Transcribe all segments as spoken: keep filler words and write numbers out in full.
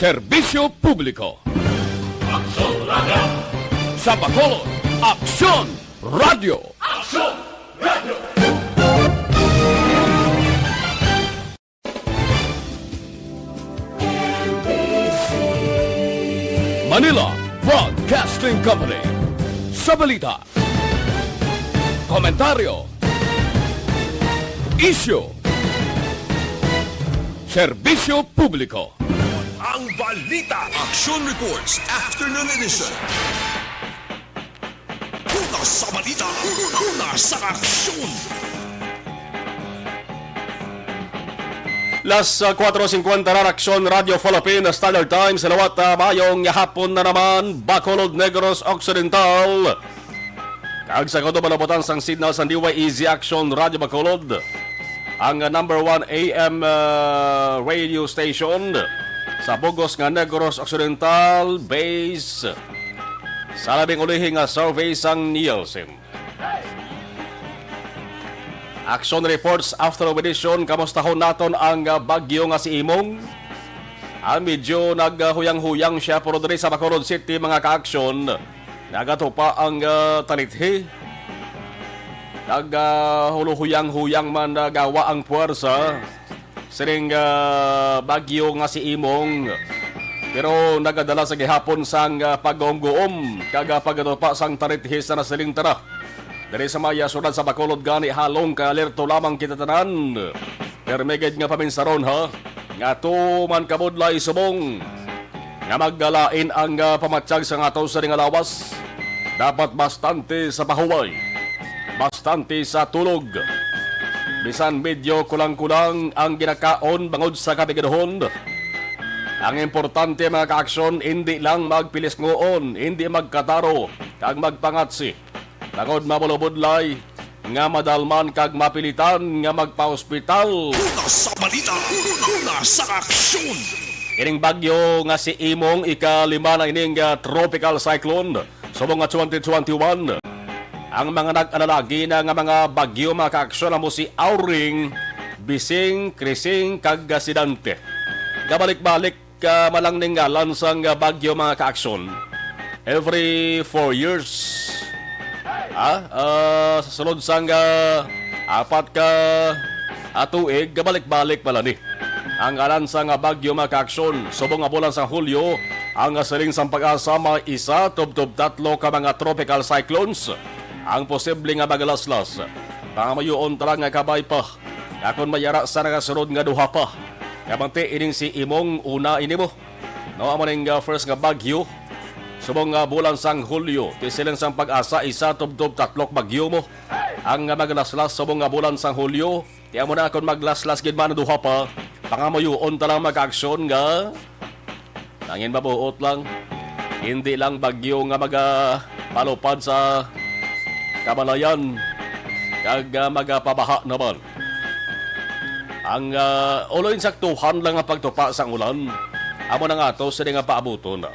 Serbisyo Publiko. Aksyon Radio. Sa Bacolod, Aksyon Radio. Aksyon Radio. Manila Broadcasting Company. Sa balita, komentaryo, isyu, serbisyo publiko. Ang balita. Action Reports Afternoon Edition. Una sa balita, una sa aksyon. Las, ah, kuwatro singkwenta na, Aksyon Radio Philippines, Standard Time sa liwat, ah, mayong hapon na naman, Bacolod, Negros Occidental. Kag sa kautuban nabutan sang signal sang D Y E Z Aksyon Radio Bacolod, ang, ah, number one A M, ah, radio station sa bug-os nga Negros Occidental, base sa labing ulihi nga survey sang Nielsen. Action Reports Afternoon Edition, kamustahon naton ang, ah, bagyo nga si Imong. Ah, medyo naghuyang-huyang siya, pero diri sa Bacolod City, mga ka-aksyon, nagatupa ang, ah, talithi. Nagahuluhuyang-huyang man, ah, gawa ang puwersa sining, ah, bagyo nga si Imong. Pero nagadala sa gihapon sang, ah, pagguom-guom kag, ah, pagkatupa sang tarithi sa nasiling tara. Diri sa maya sudad sa Bacolod gani halong kay alerto lamang kita tanan. Permi gid nga paminsaron, ha, nga tuman kabudlay subong nga magalain ang, ah, pamatyag sa aton sining nga lawas. Dapat bastante sa pahuway, bastante sa tulog. Bisan medyo kulang-kulang ang ginakaon bangod sa kabigaduhon, ang importante, mga kaaksyon, indi lang magpilisngoon, indi magkataro, kag magpangatsi. Bangod mabulobudlay nga madalman kag mapilitan nga magpa-ospital. Una sa balita, una sa aksyon. Ining bagyo nga si Imong, ikalima na ining, ah, tropical cyclone subong nga twenty twenty-one. Ang mga nag-alalagi na nga mga bagyo, mga kaaksyon, amo si Auring, Bising, Krising, kag Sidante. Gabalik-balik ka malang ning ngalan sang, ah, bagyo, mga kaaksyon. Every four years, ah, ah, sa sulod sang, ah, apat ka, ah, tuig, gabalik-balik pala ni ang ngalan sang, ah, bagyo, mga kaaksyon. Subong nga bulan sang Hulyo, ang, ah, siling sang PAGASA may isa tubtob tatlo ka mga tropical cyclones ang posible nga magalaslas. Pangamuyoon ta lang nga kabay pa, akon may ara sa nagasunod nga duha pa. Kabante ining si Imong, una ini mo. No, amo ning, ah, first nga bagyo. Subong nga bulan sang Hulyo, ti siling sang PAGASA, isa tubtob tatlok bagyo mo ang, ah, maglaslas subong nga bulan sang Hulyo. Ti amo na akon maglaslas gid man ang duha pa. Pangamuyoon ta lang, mga kaaksyon, nga nangin mabuot lang. Hindi lang bagyo nga magapalupad sa kamalayan kag, ah, magapabaha naman. Ang, ah, ulo insaktuhan lang ang pagtupa sang ulan. Amo na nga to, sini nga paabuton na.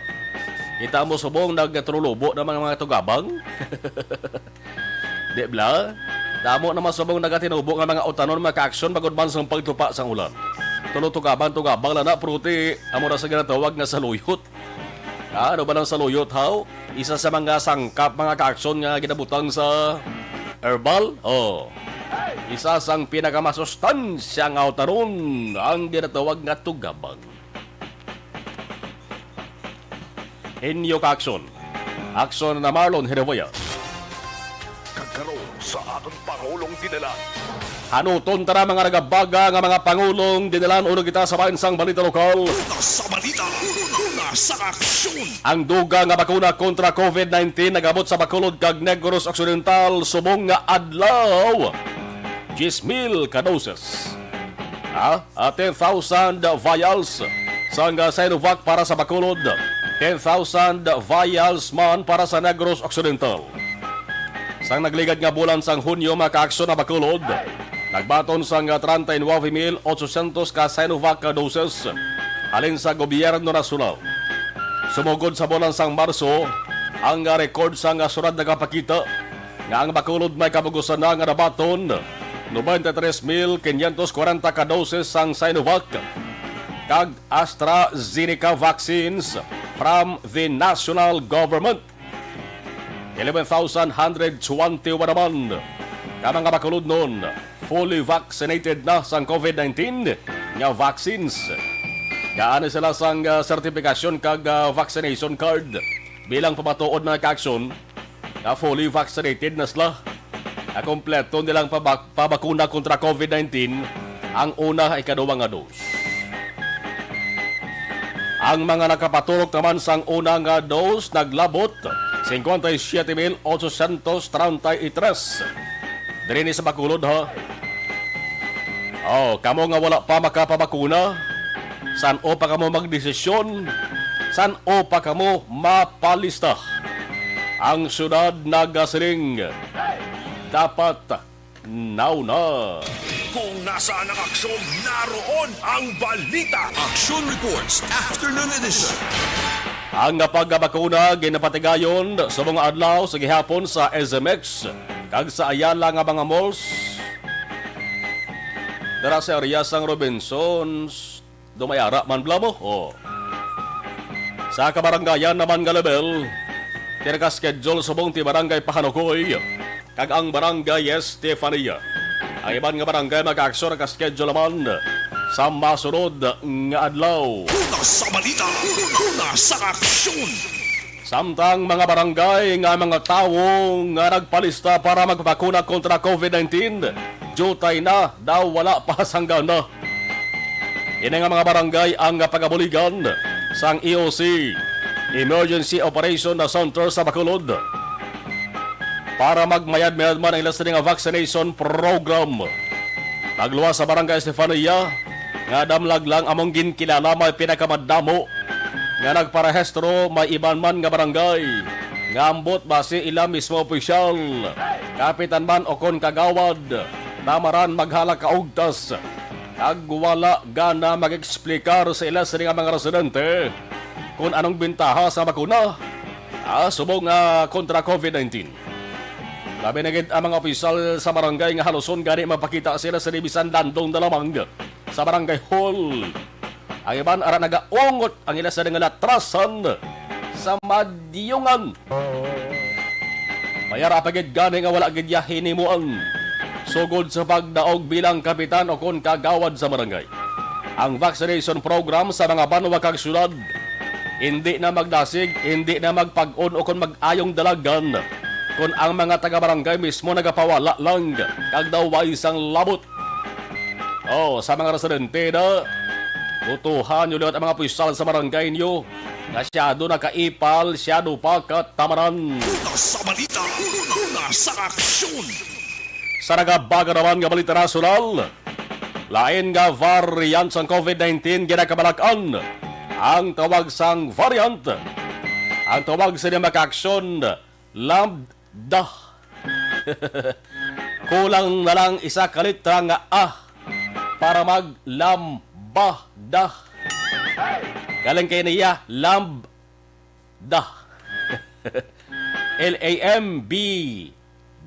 Kita mo subong nagtrulubo naman ang mga tugabang. Di bala? Damo naman subong nagatinubo nga mga utanon, mga kaaksyon, bangod man sang pagtupa sang ulan. Tulo tugabang-tugabang lang na, pruti, amo na sa ginatawag nga saluyot. Ah, ano ba nang saluyot, haw? Isa sa mga sangkap, mga kaaksyon, nga ginabutang sa herbal. Oh. Isa sang pinakamasustansya nga utanon ang ginatawag nga tugabang. Inyo kaaksyon. Aksyon na Marlon Hirevoya. Kag karon sa aton Pangulong Dinalan. Hanuton ta na, mga nagabaga nga mga pangulong dinalan, uno kita sa bahin sang balita lokal. Una sa balita, una sa aksyon. Ang dugang nga bakuna kontra COVID nineteen nagabot sa Bacolod kag Negros Occidental subong nga adlaw. Diyes mil ka doses. Ha? Ah, ten thousand vials sang, ah, Sinovac para sa Bacolod, ten thousand vials man para sa Negros Occidental. Sang nagligad nga bulan sang Hunyo, mga kaaksyon, ang Bacolod nagbaton sang, ah, treinta y nueve mil ochocientos ka Sinovac ka doses halin sa gobyerno nasyonal. Sumugod sa bulan sang Marso, ang, ah, record sang, ah, syudad nagapakita nga ang Bacolod may kabugusan na nga nabaton noventa y tres mil quinientos cuarenta ka doses sang Sinovac. kag AstraZeneca vaccines from the national government. Eleven thousand hundred twenty-one naman ka mga bakulodnon fully vaccinated na sang COVID nineteen nga vaccines. Gaani sila sang, ah, sertifikasyon kag, ah, vaccination card bilang pamatuod na kaaksyon nga fully vaccinated na sila. Nga kompleto nilang pabak-, pabakuna kontra COVID nineteen ang una, ikaduha nga dose. Ang mga nakapaturok naman sang una nga dose naglabot cincuenta y siete mil ochocientos treinta y tres diri ni sa Bacolod, ha. Oh, kamo nga wala pa makapabakuna, san-o pa kamo magdesisyon, san-o pa kamo mapalista. Ang syudad nagasiling, dapat nauna. Kung nasaan ang aksyon, naroon ang balita. Action Reports, Afternoon Edition. Ang pagkabakuna ginapatigayon sa mga adlaw sa gihapon sa S M X kag sa Ayala nga mga malls. Dara sa area sang Robinsons, Dumayara man bala mo. Oh. Sa kabarangayan naman nga level, tinaka-schedule subong ti Barangay Pahanukoy kag ang Barangay Estefania. Ang iban nga barangay magkaaksyon naka-schedule naman sa masunod nga adlaw. Una sa balita, una sa aksyon. Samtang mga barangay nga mga tawo nga nagpalista para magbakuna kontra COVID nineteen, diutay na daw wala pa sanggana. Ini nga mga barangay ang pagabuligan sang E O C, Emergency Operation Center sa Bacolod, para magmayad-mayad man ang ila sini nga vaccination program. Pagluwas sa Barangay Estefania, nga damlag lang among ginkilala may pinakamadamo nga nagparehistro, may iban man nga barangay nga ambot basi ila mismo opisyal, kapitan man o kon kagawad, tamaran maghalakaugtas kag wala gana mag-eksplicar sa ila sini nga mga residente kon anong bintaha sa bakuna, ah, subong nga kontra COVID nineteen. Labi na gid ang mga opisyal sa barangay nga haluson gani mapakita sila sa bisan landong na lamang sa barangay hall. Ang iban ara nagaungot ang ila sa nga latrasan sa madiyungan. Mayara pa gid gani nga wala gid ya hinimuan sugod sa pagdaog bilang kapitan o kon kagawad sa barangay. Ang vaccination program sa mga banwa kag syudad hindi na magdasig, hindi na magpag-on o kon mag-ayong dalagan kon ang mga taga-barangay mismo nagapawala lang kag daw way sang labot. Oh, sa mga residente na, butuhan nyo liwat ang mga opisyal sa barangay nyo nga siyado na kaipal, siyado pa katamaran. Una sa balita, una sa aksyon. Sa nagabaga naman nga balita nasyonal, lain nga variant sang COVID nineteen ginakabalak-an ang tawag sang variant. Ang tawag sa niya makaaksyon, lambda. Kulang na lang isa ka litra nga A para mag lambada. Galing kay niya, lambda. L A M B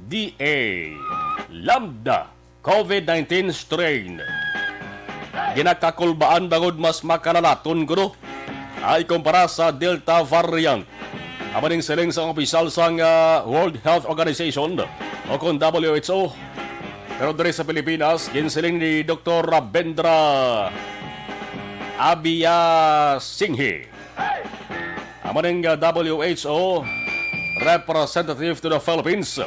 D A. Lambda COVID nineteen strain. Ginakakulbaan bangod mas makalalaton kuno ay kumpara sa Delta variant. Amo ning siling sang opisyal sang, ah, World Health Organization o kon W H O. Pero diri sa Pilipinas, ginsiling ni Doktor Rabendra Abia Singhi, amo ning, ah, W H O representative to the Philippines,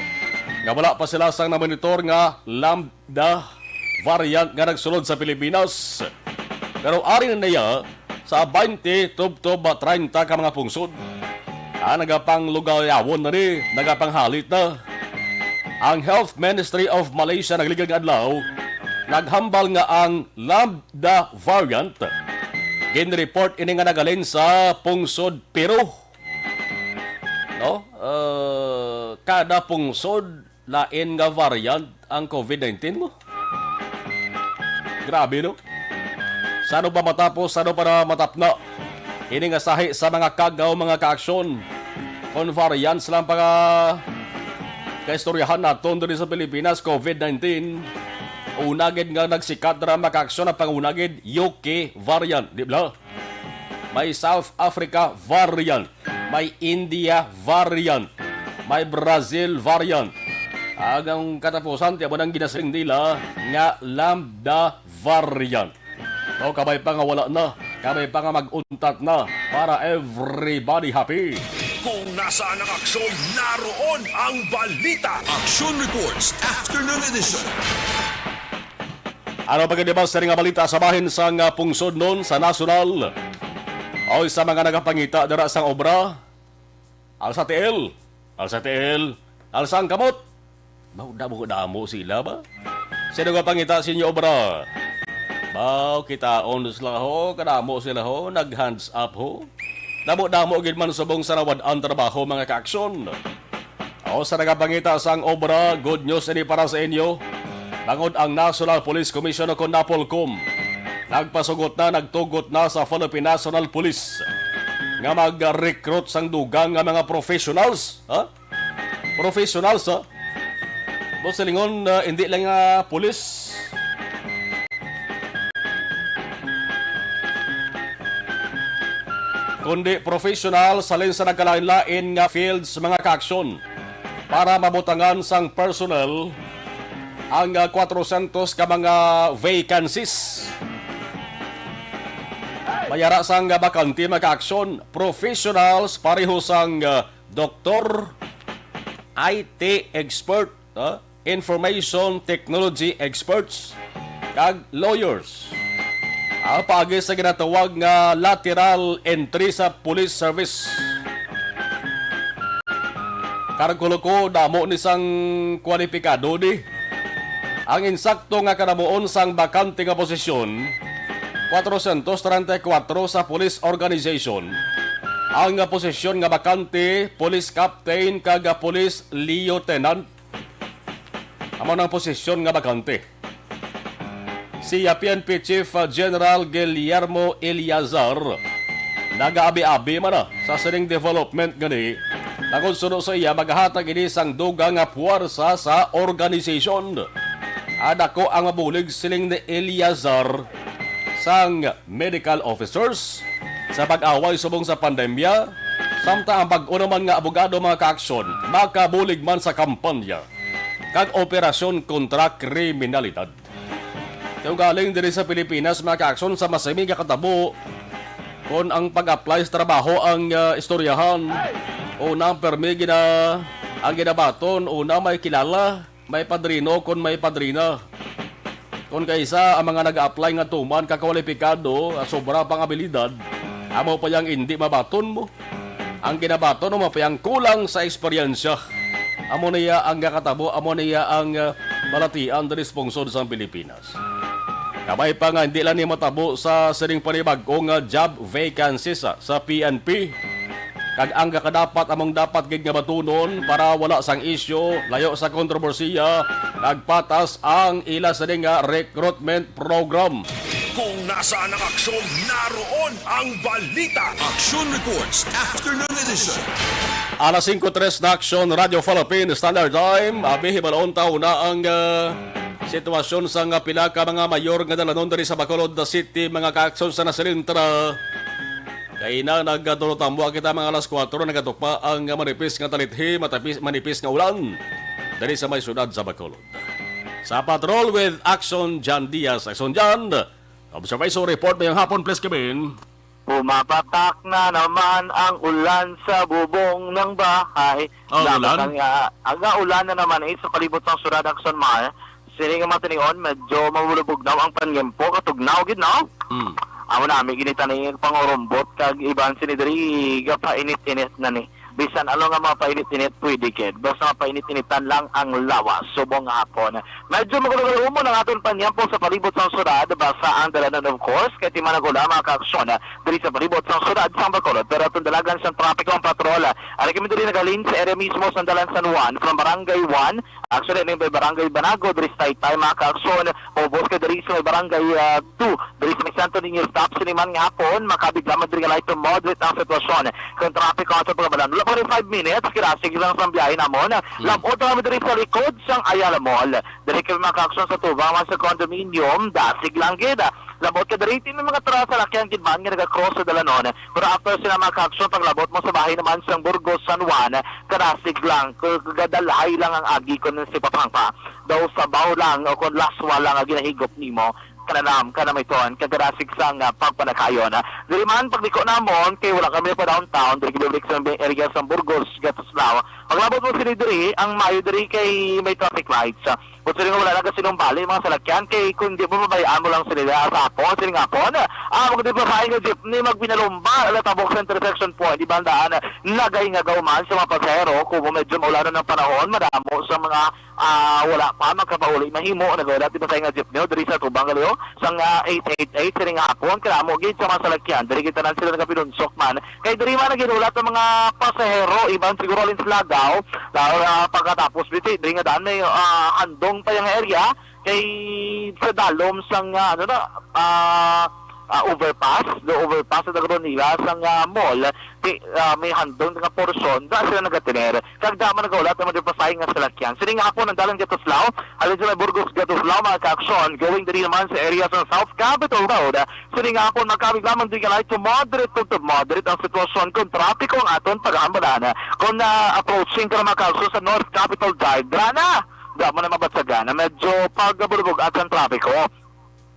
nga wala pa sila sang namonitor nga Lambda variant nga nagsulod sa Pilipinas. Pero ari na niya sa twenty tubtob treinta ka mga pungsod, ah, nagapanglugayawon na ni, nagapanghalit na. Ang Health Ministry of Malaysia nagligad nga adlaw naghambal nga ang Lambda variant ginreport ini nga nagalin sa pungsod Peru. No? Uh, kada pungsod lain nga variant ang COVID nineteen mo. Grabe, no? Sano pa matapos, sano pa na matapna? Ini nga sahi sa mga kagaw, mga kaaksyon. Kon variants lang pa nga kaistoryahan naton diri sa Pilipinas, COVID nineteen, Una gid nga nagsikat dira, mga kaaksyon, ang panguna gid U K variant, di ba? May South Africa variant, may India variant, may Brazil variant. Ang, ang katapusan, tiyan mo nang ginasiling nila nga Lambda variant. O, kabay pa nga wala na. Kabay pa nga mag-untat na para everybody happy. Kung nasaan ang aksyon, naroon ang balita. Action Reports, Afternoon Edition. Ano pa gani ba sa nga balita sa bahin sang, ah, pungsod nun sa nasyonal? O sa mga nagapangita dira sang obra? Alsa tiil, alsa tiil, alsa ang kamot. Mao, damo, damo sila ba? Sino nga pangita sa inyo obra? Baw, kitaon sila ho, kadamo sila ho, nag-hands up ho. Damo-damo gid man subong sa nawad-an trabaho, mga kaaksyon. O sa nagapangita sang obra, good news ini para sa inyo. Bangod ang National Police Commission o kon NAPOLCOM, nagpasugot na, nagtugot na sa Philippine National Police nga mag-recruit sang dugang nga mga professionals, ha? Professionals, ha? Boss, silingon, ah, hindi lang nga pulis, kundi professional sa halin sa nagkalain-lain nga fields, mga kaaksyon, para mabutangan sang personnel ang, ah, kwatrosyentos ka mga vacancies. May ara sang, ah, bakante, mga kaaksyon, professionals pareho sang, ah, doktor, I T expert, ah, information technology experts, kag lawyers. Ah, paagi sa ginatawag nga lateral entry sa police service. Kalkulo ko, damo ni sang kwalipikado ni. Ang insakto nga kanamuon sang bakante nga posisyon, kwatrosyentos treinta y kuatro sa police organization. Ang posisyon nga bakante, police captain kag police lieutenant. Amo nang posisyon nga bakante. Si, ah, P N P Chief, ah, General Guillermo Eleazar nagaabi-abi man, ah, sa sining development gani, bangod suno sa iya, magahatag ini sang dugang nga puwersa sa organisasyon. Ah, dako ang mabulig, siling ni Eleazar, sang medical officers sa pag-away subong sa pandemya, samtang ang bag-o naman nga abogado, mga kaaksyon, makabulig man sa kampanya kag operasyon kontra kriminalidad. Kay ugaling diri sa Pilipinas, mga kaaksyon, sa masimi nga katabo, kon ang pag-apply sa trabaho ang, ah, istoryahan, una ang permi gina-, ang ginabaton, una may kilala, may padrino kon may padrina. Kon kaisa ang mga nag-a-apply nga tuman ka kwalipikado, ah, sobra pang abilidad, amo pa yang indi mabaton mo. Ang ginabaton mo pa yang kulang sa eksperyensya. Amo niya ang nakatabo, amo niya ang, ah, balatian diri sa pungsod sang Pilipinas. Kabay pa nga hindi lang ni matabo sa sining panibag-o nga job vacancies sa, sa P N P. Kag ang kakadapat among dapat gid nga batunon para wala sang isyu, layo sa kontrobersiya, kag patas ang ila sini nga recruitment program. Kung nasaan ang aksyon, naroon ang balita. Action Reports, Afternoon Edition. Alas singko tres na aksyon, Radyo Philippine Standard Time. Abi, hibalon ta una ang, ah, sitwasyon sa nga pila ka mga mayor nga dalanon diri sa Bacolod City, mga kaaksyon sa nasilintra. Kay na nagtulotambwa kita mga alas kuwatro, nagatupa ang manipis nga talithi, matapis, manipis nga ulan diri sa may syudad sa Bacolod. Sa Patrol with Action Jan Diaz. Action Jan, observation report mayong hapon, please, Kevin. Pumapatak na naman ang ulan sa bubong ng bahay. Oh, Dapat ulan? Ang, ah, aga ulan na naman, eh, sa palibot sang syudad, Action Mar. Sini nga matinion, medyo mabulubugnaw ang panyempo, katugnaw gid, no? Mm. Amo na, may ginita ni pangurumbot, kag iban sini diri, gapainit-init na ni. Bisan ano nga mga painit-init, pwede gid. Basta mapainit-initan lang ang lawas, subong nga hapon. Medyo magulo-gulo mo ang aton panyempo sa palibot sang syudad, basta ang dalanan, of course, kay timanag ulan, mga kaaksyon, diri sa palibot sang syudad sang Bacolod. Pero atong dalagan sang trapiko ang patrol. Ari kami diri naghalin sa area mismo sa dalan San Juan, from Barangay one, actually, ning may Barangay Banago, diri sa Taytay, mga kaaksyon, ubos kay diri sa may Barangay, ah, two, diri sa may Santo Niño stop, sini man nga hapon, makabig lamang diri nga light to moderate ang sitwasyon. Kung trapiko ato pagabalan, forty-five minutes, kinadasig lang sang biyahe namon. Labot na kami diri sa likod sang Ayala Mall. Diri kami makaaksyon sa tubang man sa condominium, dasig lang gid. Labot ka diri, may mga tra-, salakyan gid man nga naga-cross sa dalanon. Pero after sila makaaksyon, paglabot mo sa bahin naman sang Burgos, San Juan, kadasig lang, k-, gadalhay lang ang agi kon si papangpa. Daw sabaw lang o kon laswa lang ang ginahigop nimo. Kananam, kanamiton, kagadasig sang, ah, pagpanakayon, ah. Diri man, pagliko namon, kay wala kami pa downtown, diri kami balik sa may area sa Burgos, Gatuslao. Paglabot mo sila diri, ang maayo diri kay may traffic lights, ah. Kung sila nga wala nagasinumbali, mga salakyan, kay kung di mo, mabayaan mo lang sila sa hapon, sila nga hapon, ah, kung di pa sa nga jeepney, magpinalumba, ala tabok sa intersection point, di ba ang daan, ah, nagahingagaw man sa mga pasahero, kung medyo maulanan ang panahon, madamo sa mga ah, wala pa makapauli mahimo. Nagawala ti pasay nga jeepney diri sa tubang gali sang, ah, eight eight eight sining hapon. Kay amo gid sa mga salakyan, diri gid tanan sila nagapinunsok man. Kay diri man naginulat ang mga pasahero, iban siguro halin sa Lagaw. Lalo na pagkatapos, biti, diri nga daan may, ah, handong pa yung area. Kay sa dalom sang, ah, ano na, ah, ah, overpass, the overpass sa Dagoron nila sang, ah, mall, di, ah, may handong nga porsyon, da sila nagatener. Kag da man nagaulat ang mga pasahe nga salakyan. Sining hapon ang dalan Gatuslao, halin sa may Burgos Gatuslao, mga kaaksyon, going diri naman sa area sa South Capitol Road. Sining hapon, makabig lamang di kalay to moderate to, to moderate ang sitwasyon kung trapiko ang aton paghambalan. Kung na approaching ka na, mga kaaksyon, sa North Capitol Drive, dira na! Da mo na mabatsagan na medyo pagabulbog at ang trapiko.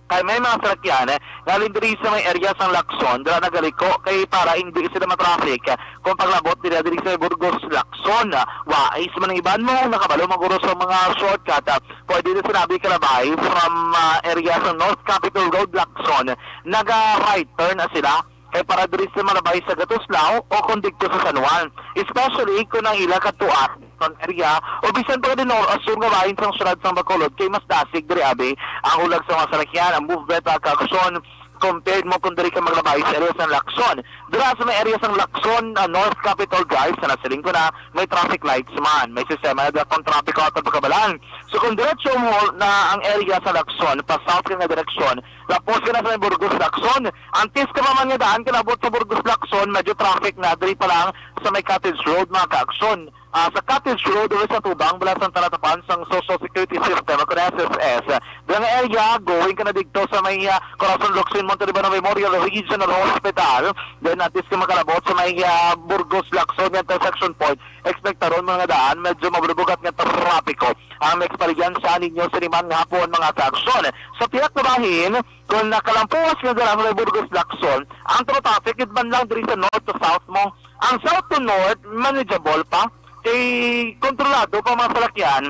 Kay may mga salakyan, eh, nga halin diri sa may area sang Lacson, dira nagaliko kay para hindi sila matraffic. Kung paglabot nila diri sa Burgos, Lacson, ah, wais man ang iban mo, nakabalo man guro sa mga shortcut, ah, pwede na sinabi kalabay from, ah, area sa North Capitol Road, Lacson, naga-right turn na sila kay para diri sa malabay sa Gatuslao o kung didto sa San Juan, especially kung ang ila katuan kon area o bisan pa din or asur nga bahin sang syudad sang Bacolod kay mas dasig diri abi ang hulag sa mga salakyan, ang movement, ang kaaksyon compared mo kung diri ka maglabay sa area sang Lacson. Dira sa may area sang Lacson, ah, North Capitol Drive, sa nasiling ko na, may traffic lights man, may sistema na dira pang trapiko at pagkabalan. So kung diretso mo na ang area sa Lacson, pa south ka nga direksyon, tapos ka na sa may Burgos Lacson, antes ka pa man nga daan, kalabot sa Burgos Lacson, medyo traffic na, diri pa lang sa may Cottage Road, mga kaaksyon. Ah, sa Cottage Road, diri sa tubang, bala sa talatapan sang Social Security System, o kung S S S. Dira nga area, going ka na didto sa may, ah, Corazon Locsin, Monte Libano Memorial Regional Hospital. Then, antes ka makalabot sa may, ah, Burgos Lacson nga intersection point, expectaron mo nga daan, medyo mabulbugat nga trapiko ang eksperyensya ninyo sa liman nga hapon, mga kaaksyon. Sa pihak na bahin, kung nakalampuas nga dira sa may Burgos Lacson, ang traffic gid man lang diri sa north to south mo. Ang south to north, manageable pa. Kay kontrolado pa mga salakyan.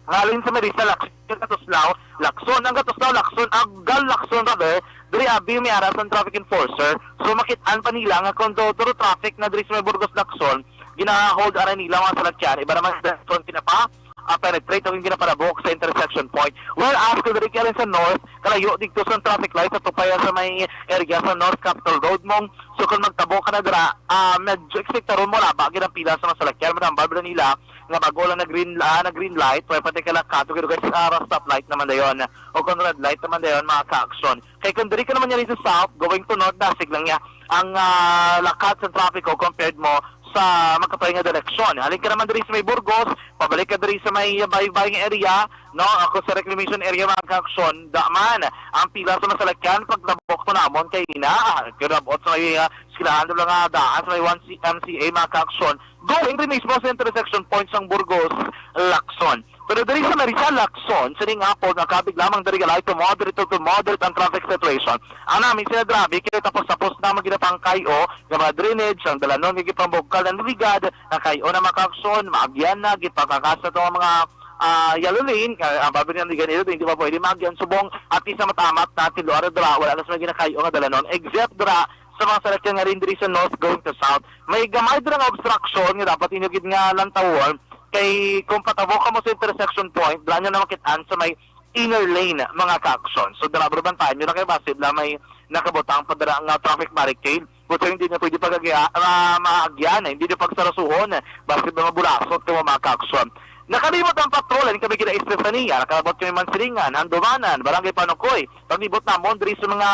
Halin sa Marisa, Lacson, Gatuslao, Lacson, ang Gatuslao, Lacson, Aggal, Lacson, rather, diri abi may ara sang traffic enforcer. So, makit-an pa nila nga kung do-, duro traffic na diri sa may Burgos, Lacson, gina-hold ara nila mga salakyan. Iba naman sa Lacson, kinapa, ah, penetrate o yung ginaparabok sa intersection point. Whereas, kung diri ka rin sa north, kalayo dito sa traffic light, sa tupaya sa may area sa North Capitol Road mong, so kung magtabo ka na dira, ah, medyo expectaron mo, laba, ginapila sa mga salakyan, matambal ba nila, nga bago lang na green, ah, na green light, pwede pati kala kato, pero guys, ah, stop light naman dayon, o kung red light naman dayon, mga ka-action. Kay kung diri ka naman yan sa south, going to north, dasig lang niya ang, ah, lakat sa trapiko compared mo sa magkapay nga direksyon. Halin ka naman diri sa may Burgos, pabalik ka diri sa may baybay nga area, no? Ako sa reclamation area, mga ka-action, da man ang pila sa masalakyan, pagtabok mo namon kay ina, kinabot sa may, ah, eskwelahan, wala nga daan sa may one C-, M C A, mga ka-action, going rin mismo sa intersection point sang Burgos, Lacson. Pero diri sa Marisa, Lacson, sining hapon, nakabig lamang diri galay to moderate to moderate ang traffic situation. Ang namin sila grabe, kaya tapos-tapos na magginapangkay o nga mga drainage, ang dalanon nga gipambukal ng ligad, nakay-o na, mga ka-action, maagyan na, gipangkakas na to ang mga, ah, yellow lane, ah, ang babi nga ligan nila, hindi pa pwede maagyan. Subong, at least na matamat natin, luar dra, wala na sa mga ginakay-o nga dalanon, except dra sa mga salakyan nga rin diri sa north going to south. May gamay dira nga obstruction nga dapat inyo gid nga lantawon, kay kung patabo ka mo sa intersection point, dra nyo na makit-an sa may inner lane, mga ka-action. So, dira, bro, bantayan nyo na kayo, basi bla may nakabutang pa dira nga traffic barricade. Kung hindi na pwede pag-, ah, maagyan, hindi na pagsarasuhon, basi ba mabulasot ka mo, mga ka-action. Nakalimot ang patrol, hindi kami gina-Estefania, nakalabot kami Mansilingan, Handumanan, Barangay Panukoy, paglibot namon diri sa mga,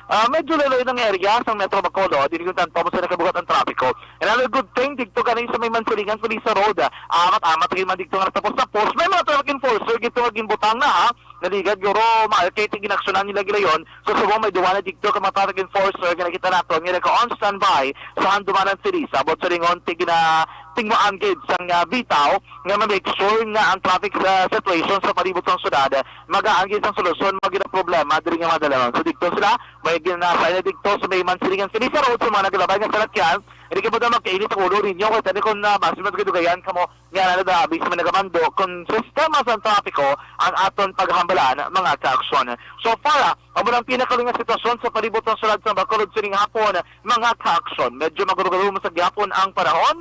Ah, medyo layo-layo ng area sa Metro Bacolod, dili ko tanto mo sa nakabugat ang trapiko. Another good thing, dito ka na sa may Mansilingan, Felisa Road. Ah, amat-amat rin man dito nga tapos-tapos. May mga traffic enforcer, dito nga ginbutang na, ha? Naligad, guro, maayo kay tiginaksyonan nila gilayon. So, subong may duwa na dito ka mga traffic enforcer nga nakita nato, nga naka-on standby sa handumanan Felisa. About sa lingon, tigina-, tingmaan gid sang, ah, bitaw, nga ma-make sure nga ang traffic sa situation sa palibot sang syudad, magaan gid sang solusyon, mga ginaproblema, diri nga mga dalanon. So, dito sila, may ginasay na dito sa may Mansilingan Felisa Road sa mga nagalabay nga salakyan. Hindi ka mo daw magkainit ang ulo ninyo, kaya tani kung, ah, mas matugayan ka mo, nga na dabi sa mga nagamando, kung sistema sa trapiko ang aton paghambalan, mga kaaksyon. So far, ah, amo lang pinakaling nga sitwasyon sa palibot ng syudad sa Bacolod sining hapon, mga kaaksyon. Medyo magurugaro mo sa gihapon ang panahon.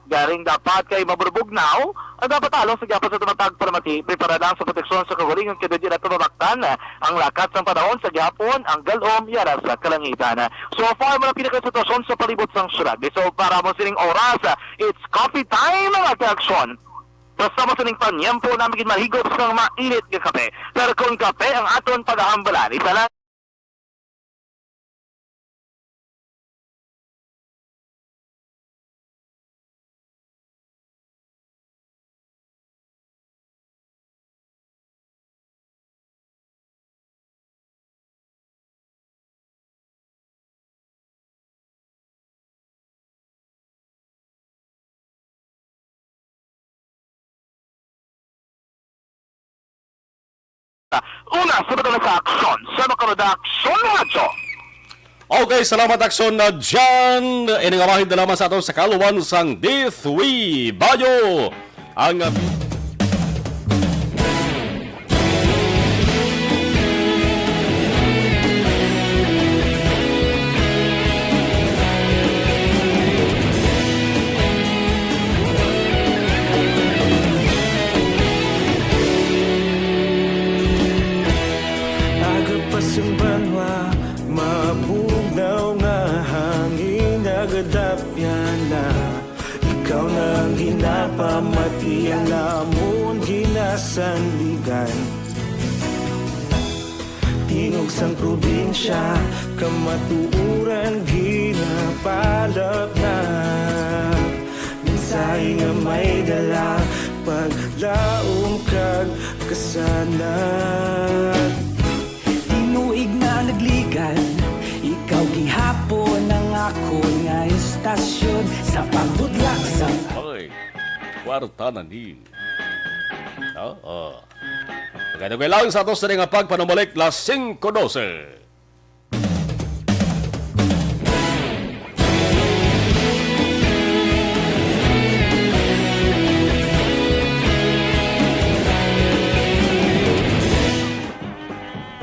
Garing dapat kay maburubugnaw, ang dapat along sa gihapon sa tumatag para mati, prepara lang sa proteksyon sa kaugalingon kay di na tumamaktan ang lakat sang panahon sa gihapon, ang galom, yara sa kalangitan. So far, mga pinakasitwasyon sa palibot sang syudad. So, para mo sining oras, it's coffee time, mga kaaksyon. Basta mo sining panyempo namin gid malhigop sang mainit nga kape. Pero kung kape ang aton pagahambalan, isa lang Una, sa mga sa aksyon, sa mga production, Radyo. Okay, salamat, Aksyon na dyan. Ini nga bahin na lamang sa aton sa kaluan sang D three Bayo. Ang, uh, Aga pa sang banwa, mabugnaw nga hangin, nagadapyan na. Ikaw na ang ginapamati, ang amon ginasandigan. Tingog sang probinsya, kamatuoran ginapalapnap. Mensahe nga may dala, paglaom kag kasanag. Tinuig na nagligad, ikaw gihapon ang akon nga istasyon. Sa pagbudlak sa Ay, kwarta na ni. Oo. Dugay-dugay lang sa aton sa nga pagpanumalik, las singko dose.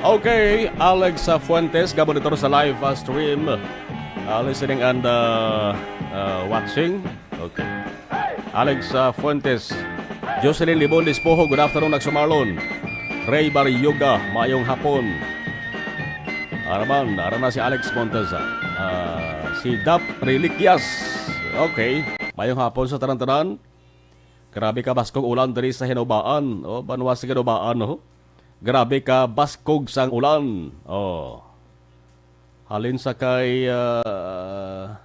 Okay, Alex, uh, Fuentes, ga-monitor sa live, uh, stream. Uh, listening and, uh, uh, watching. Okay. Alex, uh, Fuentes. Jocelyn Libon Despojo, good afternoon, Aksyon Marlon. Ray Baryoga, maayong hapon. Araman, ara na si Alex Montes, ah. Ah, si Dap Reliquias. Okay. Maayong hapon sa tanan-tanan. Grabe ka baskog ulan diri sa Hinubaan. Oh, banwa sa Hinubaan, oh. Grabe ka baskog sang ulan. Oh. Halin sa kay, ah,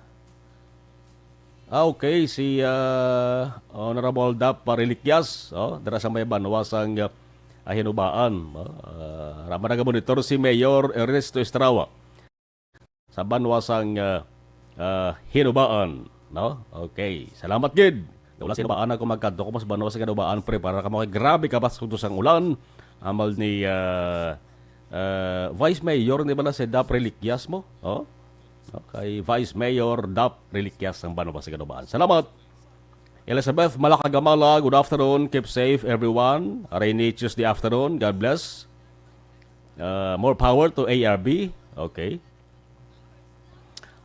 ah, okay, si, ah, Honorable Dap Reliquias, oh, dira sa may banwa sang, ah, Hinubaan, oh. Ah, rama nagamonitor si Mayor Ernesto Estrawa sa banwa sang, ah, ah, Hinubaan, no? Okay, salamat gid. Wala sa Hinubaan ako magkadto ko mas banwa sa Hinubaan, prepara ka mo kay grabe ka baskog sang ulan. Amal ni, ah, ah, Vice Mayor ni bala si Dap Reliquias mo, oh? Okay, Vice Mayor Dap Reliquias ang banwa sa Hinubaan. Salamat. Elizabeth Malakagamala, good afternoon. Keep safe, everyone. Rainy Tuesday afternoon. God bless. Uh, more power to A R B. Okay.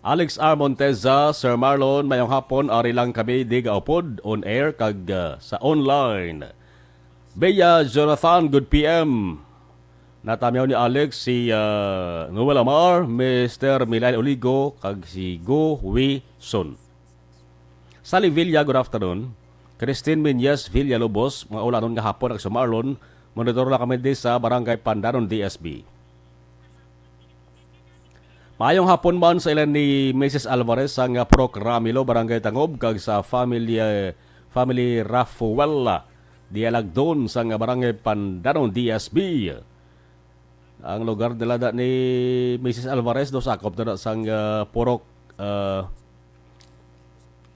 Alex R. Monteza, Sir Marlon, mayong hapon. Ari lang kami, di gaupod, on air, kag, uh, sa online. Bea Jonathan, good P M. Natamyaw ni Alex si, uh, Noel Amar, Mister Milail Oligo, kag si Go Wi Sun. Sally Villa, good afternoon. Christine Minyes Villalobos, mga ulanon nga hapon, Aksyon Marlon, monitor lang kami di sa Barangay Pandanon, D S B. Maayong hapon man sa ilan ni Missus Alvarez sang Purok Ramilo, Barangay Tangob, kag sa family, family Rafuela Dialagdon sang Barangay Pandanon, D S B. Ang lugar nila da ni Missus Alvarez, do, sakop na na sang, ah, Purok, ah,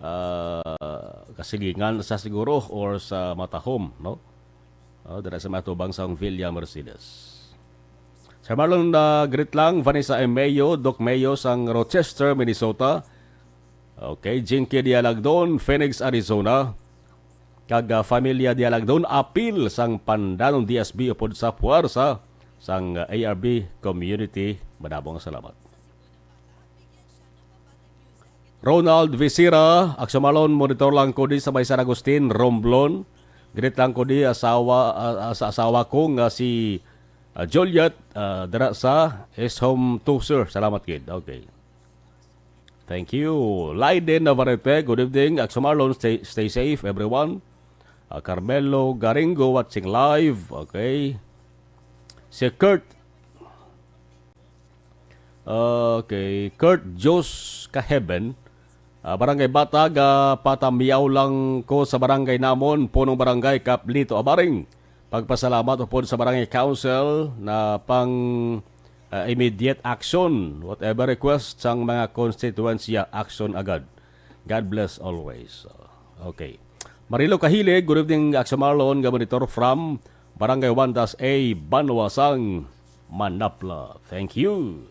ah, Kasilingan sa siguro or sa Matahom, no? Oh, dira sa matubang sang Villa Mercedes. Sir Marlon, ah, greet lang, Vanessa Emeo, Doc Meo sang Rochester, Minnesota. Okay, Jinky Dialagdon, Phoenix, Arizona. Kag, ah, familia Dialagdon, apil sang Pandanon D S B upod sa puwersa sang, ah, A R B community. Madamo nga salamat. Ronald Visira, Action Marlon, monitor lang ko di sa may San Agustin, Romblon. Greet lang ko di asawa, ah, ah, sa asawa ko nga si, ah, Juliet, ah, dira sa Is Home to, sir. Salamat gid. Okay. Thank you. Laiden Navarrete, good evening. Action Marlon, stay, stay safe, everyone. Ah, Carmelo Garingo watching live. Okay. Si Kurt Okay, Kurt Jos Kaheben, ah, Barangay Batag, ah, patamiyaw lang ko sa barangay namon, punong barangay Kap Lito Abaring. Pagpasalamat upod sa barangay council na pang, ah, immediate action. Whatever request sang mga konstituensya, action agad. God bless always. Okay. Marilo Kahilig, good evening, Action Marlon, nga monitor from Barangay Wandas A, Banwa sang Manapla. Thank you.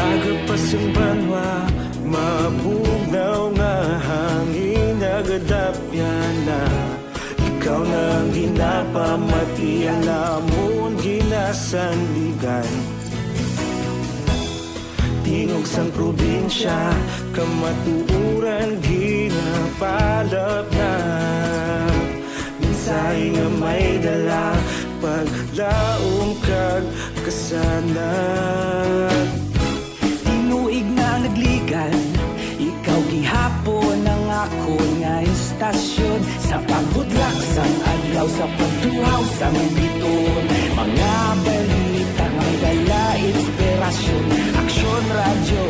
Aga pa sing banwa, mabugnaw nga hangin nagadapyan na. Ikaw na ang ginapamati, ang amon ginasandigan. Tingog sang probinsya, kamatuoran ginapalapnap. Mensahe nga may dala, paglaom kag kasanag. Tinuig na nagligan, ikaw gihapon ang akon nga istasyon. Sa pagbudlak sang adlaw, sa pagtuhaw sang bituon, mga balita nga may dala inspirasyon. Aksyon Radyo,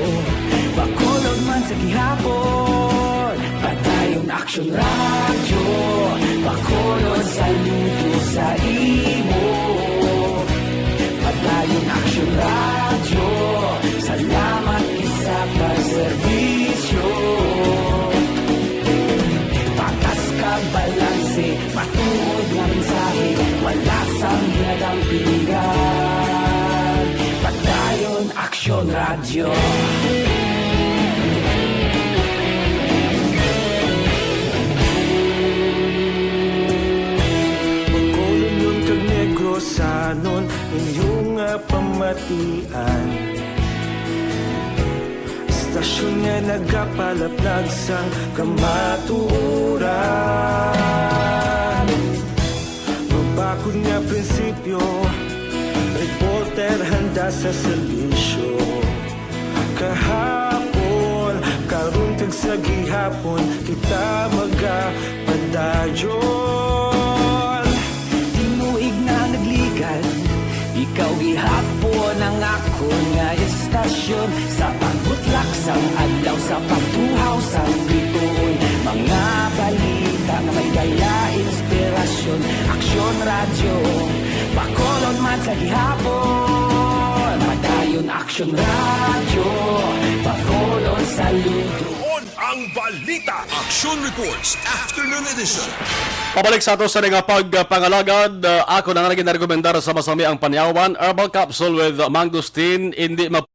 Bacolod man sa gihapon. Padayon Aksyon Radyo, Bacolod, saludo sa imo. Padayon Aksyon Radyo, salamat gid sa pagserbisyo. Patas kag balanse, matuod nga mensahe, wala sang ginadampingan. Padayon Aksyon Radyo. Bacolodnon kag Negrosanon, inyo nga pamatian. Istasyon nga nagapalaplag sang kamatuoran. Mabakod nga prinsipyo, reporter handa sa serbisyo. Kahapon, karon kag sa gihapon, kita magapadayon. Tinuig na nagligan, ikaw gihapon ang akon nga istasyon. Sa pagbutlak sang adlaw, sa pagtuhaw sang bituon, mga balita nga may dala inspirasyon. Aksyon Radyo, Bacolod man sa gihapon. Padayon Aksyon Radyo, Bacolod, saludo. Tuon ang balita. Aksyon Reports, Afternoon Edition. Pabalik sa ato sa nga pagpangalagad, uh, ako na nga naginarekomendar sa masami ang panyawan, herbal capsule with mangosteen, hindi ma-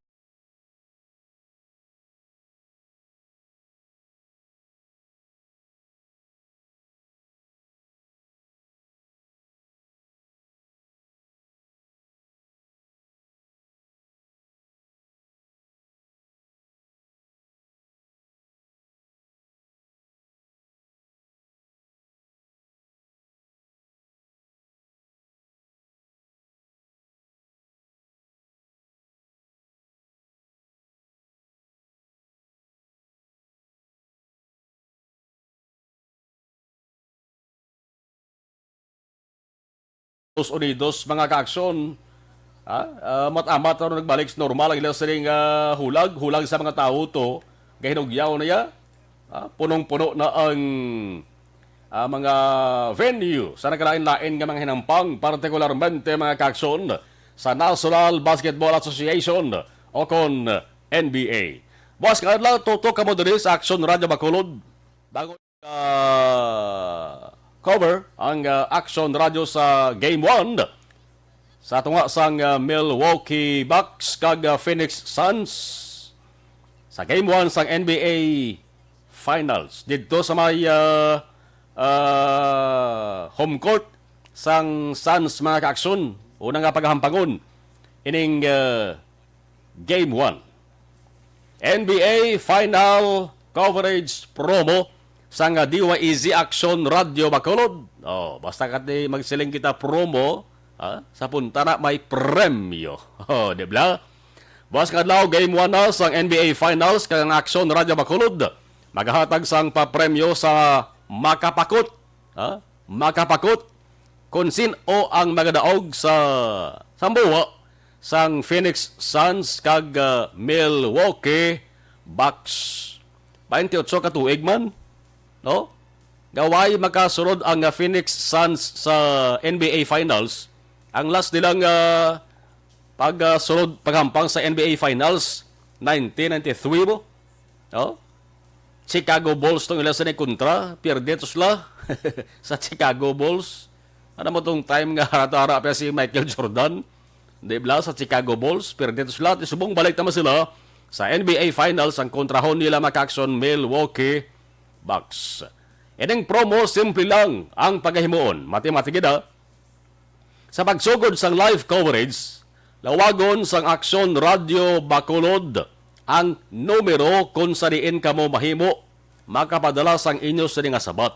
Estados Unidos, mga kaaksyon. Ah, ah, mat-amat na nagbalik sa normal ang ila sining, ah, hulag, hulag sa mga tawo to, gahinugyaw na ya. Ah, punong-puno na ang, ah, mga venue sa nagkalain-lain nga mga hinampang, partikularmente, mga kaaksyon, sa National Basketball Association o kon N B A. Buwas nga adlaw, tutok kamo diri sa Aksyon Radyo Bacolod. Bago, ah, cover ang, ah, Aksyon Radyo sa Game one sa tunga sang, ah, Milwaukee Bucks kag, ah, Phoenix Suns sa Game one sang N B A Finals didto sa may, ah, ah, home court sang Suns, mga kaaksyon. Una nga pagahampangon ining, ah, Game one. N B A Final Coverage Promo sang D Y E Z Aksyon Radyo Bacolod. Oh, basta kati magsiling kita promo, ah, sa punta na may premyo. Oh, di ba? Buwas nga adlaw, Game one na sang N B A Finals, kag ang Aksyon Radyo Bacolod magahatag sang papremyo sa makapakot, ha? Makapakot kon sin-o ang magadaog sa sambuwa sang Phoenix Suns kag, ah, Milwaukee Bucks. Twenty-eight ka tuig man, no? Nga way makasulod ang, ah, Phoenix Suns sa N B A Finals. Ang last nilang, ah, pag, ah, sulod paghampang sa N B A Finals, nineteen ninety-three mo? No? Chicago Bulls tong ila sa ni kontra, pierde to sila sa Chicago Bulls. Ano mo tong time nga hara-hara pa si Michael Jordan? Di ba, sa Chicago Bulls, pierde to sila. Ti subong balik naman sila sa N B A Finals ang kontrahon nila, mga kaaksyon, Milwaukee Bucks. Ining promo, simple lang ang pagahimuon. Mati-mati gid, ha? Sa pagsugod sang live coverage, lawagon sang Aksyon Radyo Bacolod ang numero kon sa diin kamo mahimo makapadala sang inyo sini nga sabat.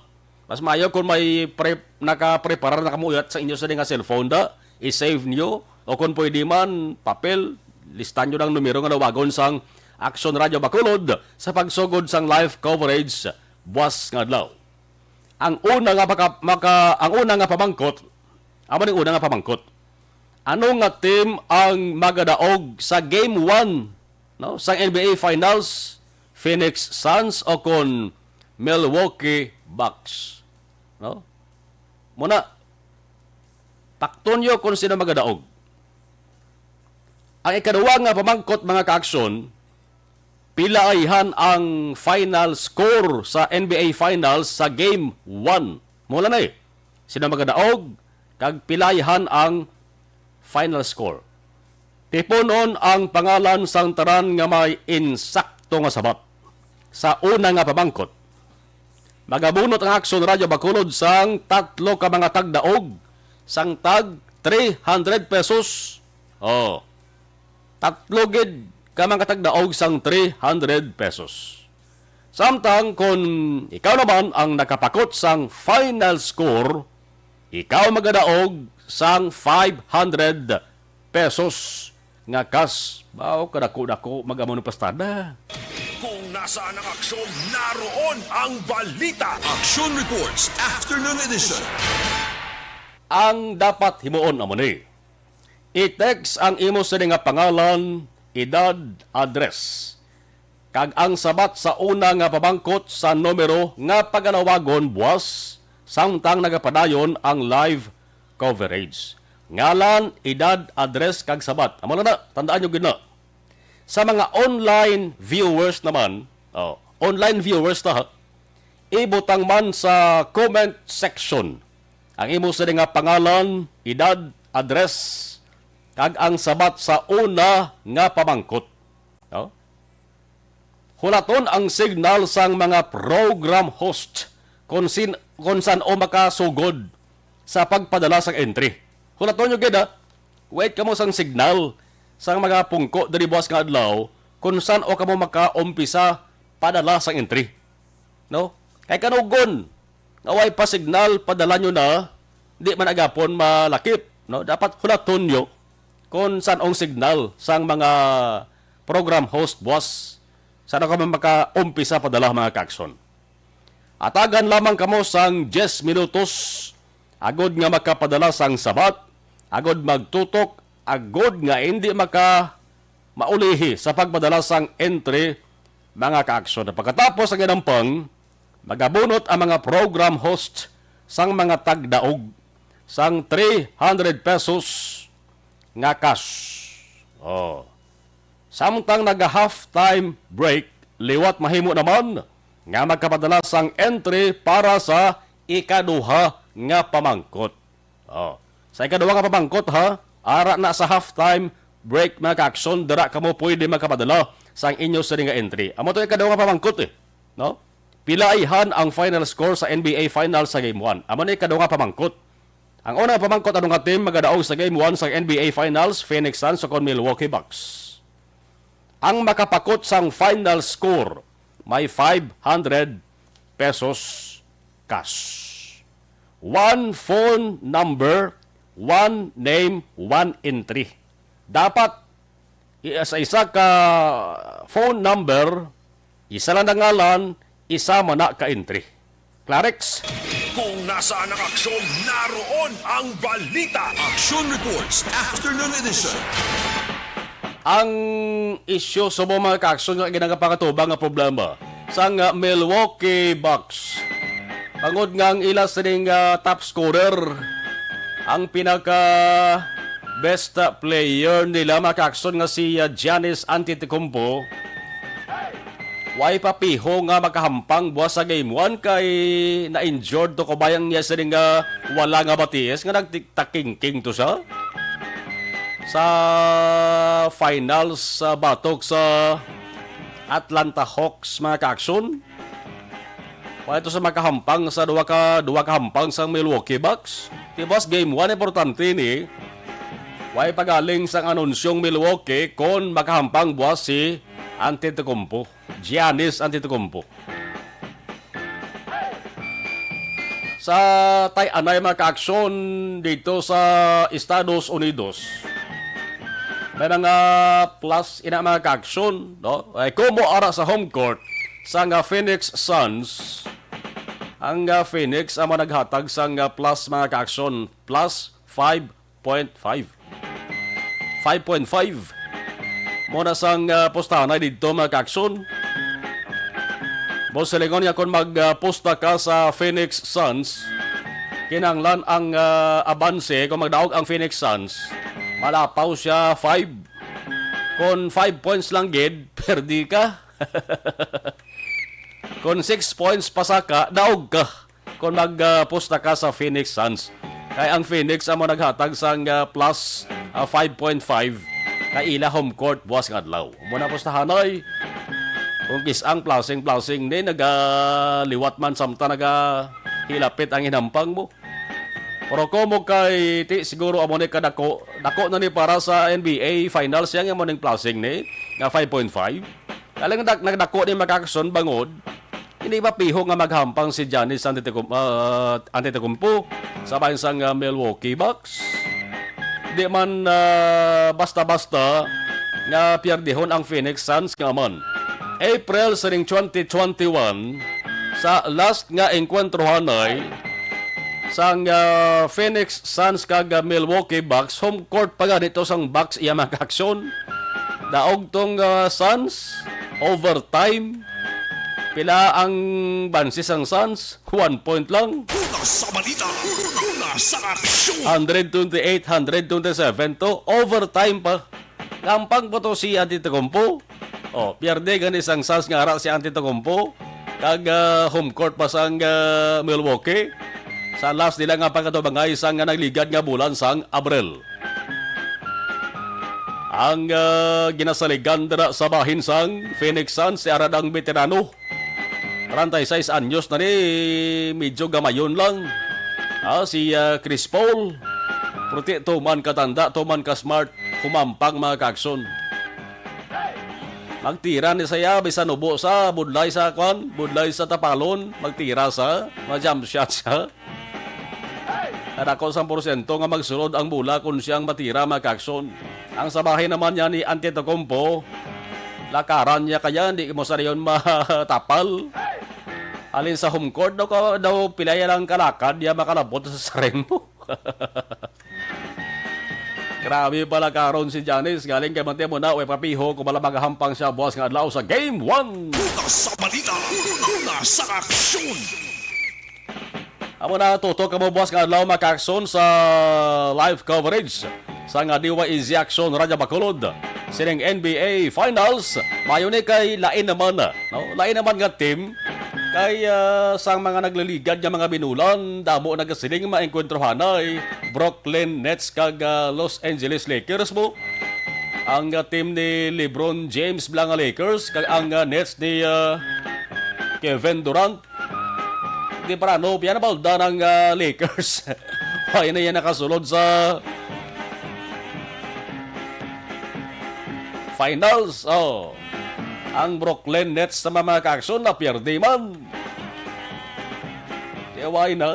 Mas maayo kon may pre-, nakapreparar na kamo uyat sa inyo sini nga cellphone da, i-save niyo, o kon pwede man, papel, lista niyo ang numero nga lawagon sang Aksyon Radyo Bacolod sa pagsugod sang live coverage buwas nga adlaw. Ang una nga maka-, maka-, ang una nga pamangkot, amo ning una nga pamangkot. Ano nga team ang magadaog sa Game one, no, sang N B A Finals? Phoenix Suns o kon Milwaukee Bucks, no? Muna, pakton niyo kung sino magadaog. Ang ikaduwa nga pamangkot, mga kaaksyon, pilaayhan ang final score sa N B A Finals sa Game one. Mula na eh, sino magadaog, kag pilaayhan ang final score. Tipunon ang pangalan sang tanan nga may insakto nga sabat sa una nga pamangkot. Magabunot ang Aksyon Radyo Bacolod sang tatlo ka mga tagdaog sang tag three hundred pesos. Oh, tatlo gid ka mga tagdaog sang three hundred pesos. Samtang kon ikaw naman ang nakapakot sang final score, ikaw magadaog sang five hundred pesos nga cash. Baw, kadako-dako mag-amo ng pastada. Kung nasaan ang aksyon, naroon ang balita. Action Reports, Afternoon Edition. Ang dapat himuon amo ni: i-text ang imo sini nga pangalan, edad, address, kag ang sabat sa una nga pamangkot sa numero nga pagalawagon buwas samtang nagapadayon ang live coverage. Ngalan, edad, address, kag sabat. Amo lang na, tandaan nyo gid na. Sa mga online viewers naman, oh, online viewers ta, ha, ibutang man sa comment section ang imo sini nga pangalan, edad, address, kag ang sabat sa una nga pamangkot. Oh? Hulaton ang signal sang mga program host kung sin-, kung san-o makasugod sa pagpadala sang entry. Hulaton nyo gid, ha? Wait kamo sang signal sang mga pungko diri buwas nga adlaw kung san-o kamo makaumpisa padala sang entry. No? Kay kanugon, nga way pa signal, padala nyo na, di man agapon malakip, no? Dapat hulaton nyo kung san-ong signal sang mga program host, boss, san-o ka man makaumpisa padala, mga kaaksyon. Atagan lamang kamo sang diyes minutos agod nga makapadala sang sabat, agod magtutok, agod nga hindi maka maulihi sa pagpadala sang entry, mga kaaksyon. Pagkatapos ang ginampang, magabunot ang mga program host sang mga tagdaog sang three hundred pesos nga cash. Oh. Samtang naga-halftime break, liwat mahimo naman nga magkapadala sang entry para sa ikaduha nga pamangkot. Oh. Sa ikaduha nga pamangkot, ha, ara na sa halftime break, mga kaaksyon, dira kamo pwede makapadala sang inyo sini nga entry. Amo to ikaduha nga pamangkot, eh, no? Pilaihan ang final score sa N B A Finals sa Game one. Amo na ikaduha nga pamangkot. Ang una nga pamangkot, ano nga team magadaog sa Game one sa N B A Finals, Phoenix Suns o kon Milwaukee Bucks? Ang makapakot sang final score may five hundred pesos cash. One phone number, one name, one entry. Dapat i- sa isa ka phone number, isa lang na ngalan, isa man na ka entry. Clarex? Kung nasaan ang aksyon, naroon ang balita. Action Reports, Afternoon Edition. Ang isyu subong, mga kaaksyon, nga ginagapakatubang nga problema sang, ah, Milwaukee Bucks, bangod nga ang ila sining, ah, top scorer, ang pinaka best, ah, player nila, mga kaaksyon, nga si, ah, Giannis Antetokounmpo, way papiho nga makahampang buwas sa game one kay na-injured to, kabayang niya sini nga wala nga batiis nga nagtakingking to siya sa finals sa batok sa Atlanta Hawks, mga kaaksyon. Wala to sa makahampang sa duwa ka, duwa ka hampang sa Milwaukee Bucks. Di ba, sa game one, importante ni. Way pagaling sang anunsyong Milwaukee kon makahampang buwas si Antetokounmpo. Giannis Antetokounmpo. Sa tay-anay, mga kaaksyon, dito sa Estados Unidos, may mga plus ina, mga kaaksyon, no? Ay, kumo ara sa home court sang, ah, Phoenix Suns. Ang, ah, Phoenix amo naghatag sang, ah, plus, mga kaaksyon, plus five point five. Five point five. Mo na sang, ah, pustahanay didto, mga kaaksyon. Mo silingon nga kung mag, ah, pusta ka sa Phoenix Suns, kinahanglan ang, ah, abanse, kung magdaog ang Phoenix Suns, malapaw siya five. Kung five points lang gid, perdi ka. Kung six points pasaka, daog ka. Kung mag, ah, pusta ka sa Phoenix Suns. Kay ang Phoenix amo naghatag sang, ah, plus, ah, five point five kay ila home court buwas nga adlaw. Mo na pustahanay. Kung kis-ang plasing-plasing ni, nagaliwat man samtang nagahilapit ang hinampang mo. Pero kumo kay ti siguro amo ni kadako, dako na ni para sa N B A Finals yang amo ning plasing ni nga five point five. Kaling nag-, nagdako ni, mga kaaksyon, bangod hindi ba piho nga maghampang si Giannis Antetokoun-, ah, Antetokounmpo sa bahin sang, ah, Milwaukee Bucks? Di man, ah, basta-basta nga pierdihon ang Phoenix Suns nga man. April sining twenty twenty-one, sa last nga engkwentrohanay sang, ah, Phoenix Suns kag, ah, Milwaukee Bucks, home court pa gani to sang Bucks, iya, mga kaaksyon. Daog tong, ah, Suns, overtime. Pila ang bansi sang Suns? One point lang. Una sa balita, una sa aksyon. Hundred twenty-eight, hundred twenty-seven to overtime pa. Gampang po to si Antetokounmpo. Oh, pierde gani sang Suns nga ara si Antetokounmpo. Kag, ah, home court pa sang, ah, Milwaukee. Sa last nila nga pagkatubangay sang, ah, nagligad nga bulan sang Abril. Ang, ah, ginasaligan dira sa bahin sang Phoenix Suns si ara dang veterano. Treinta y seis anyos na ni, medyo gamayon lang. Ah, si, ah, Chris Paul. Pero ti tuman katanda, tuman ka smart, humampang, mga kaaksyon. Magtira ni saya, bisan ubo sa, budlay sa kwan, budlay sa tapalon, magtira sa, ma-jump shot siya. Kadako sang porsyento nga magsulod ang bola kon siyang matira, mga kaaksyon. Ang sa bahin naman niya ni Antetokounmpo, lakaran niya kaya, hindi mo sa dayon matapal. Halin sa home court, daw, ka- daw pilay lang kalakad niya makalabot sa sareng mo. Grabe pala karon si Janice. Galing kay Mante mo na, way papiho kung wala magahampang siya buwas nga adlaw sa Game one. Una sa balita, una sa aksyon. Amo na, tutok kamo buwas nga adlaw, mga ka-aksyon, sa live coverage sa nga D Y E Z Aksyon Radyo Bacolod. Sining N B A Finals, mayo ni kay lain naman, no? Lain naman nga team kay, ah, sang mga nagliligad nga mga binulan, damo nagasiling maengkwentruhanay Brooklyn Nets kag, ah, Los Angeles Lakers mo. Ang, ah, team ni LeBron James bala nga Lakers kag ang, ah, Nets ni, ah, Kevin Durant. Di para, no, piyanabalda ng, ah, Lakers. Wala na yan nakasulod sa finals. Oh. Ang Brooklyn Nets sa mga ka-aksyon na pierde man. Di wala na.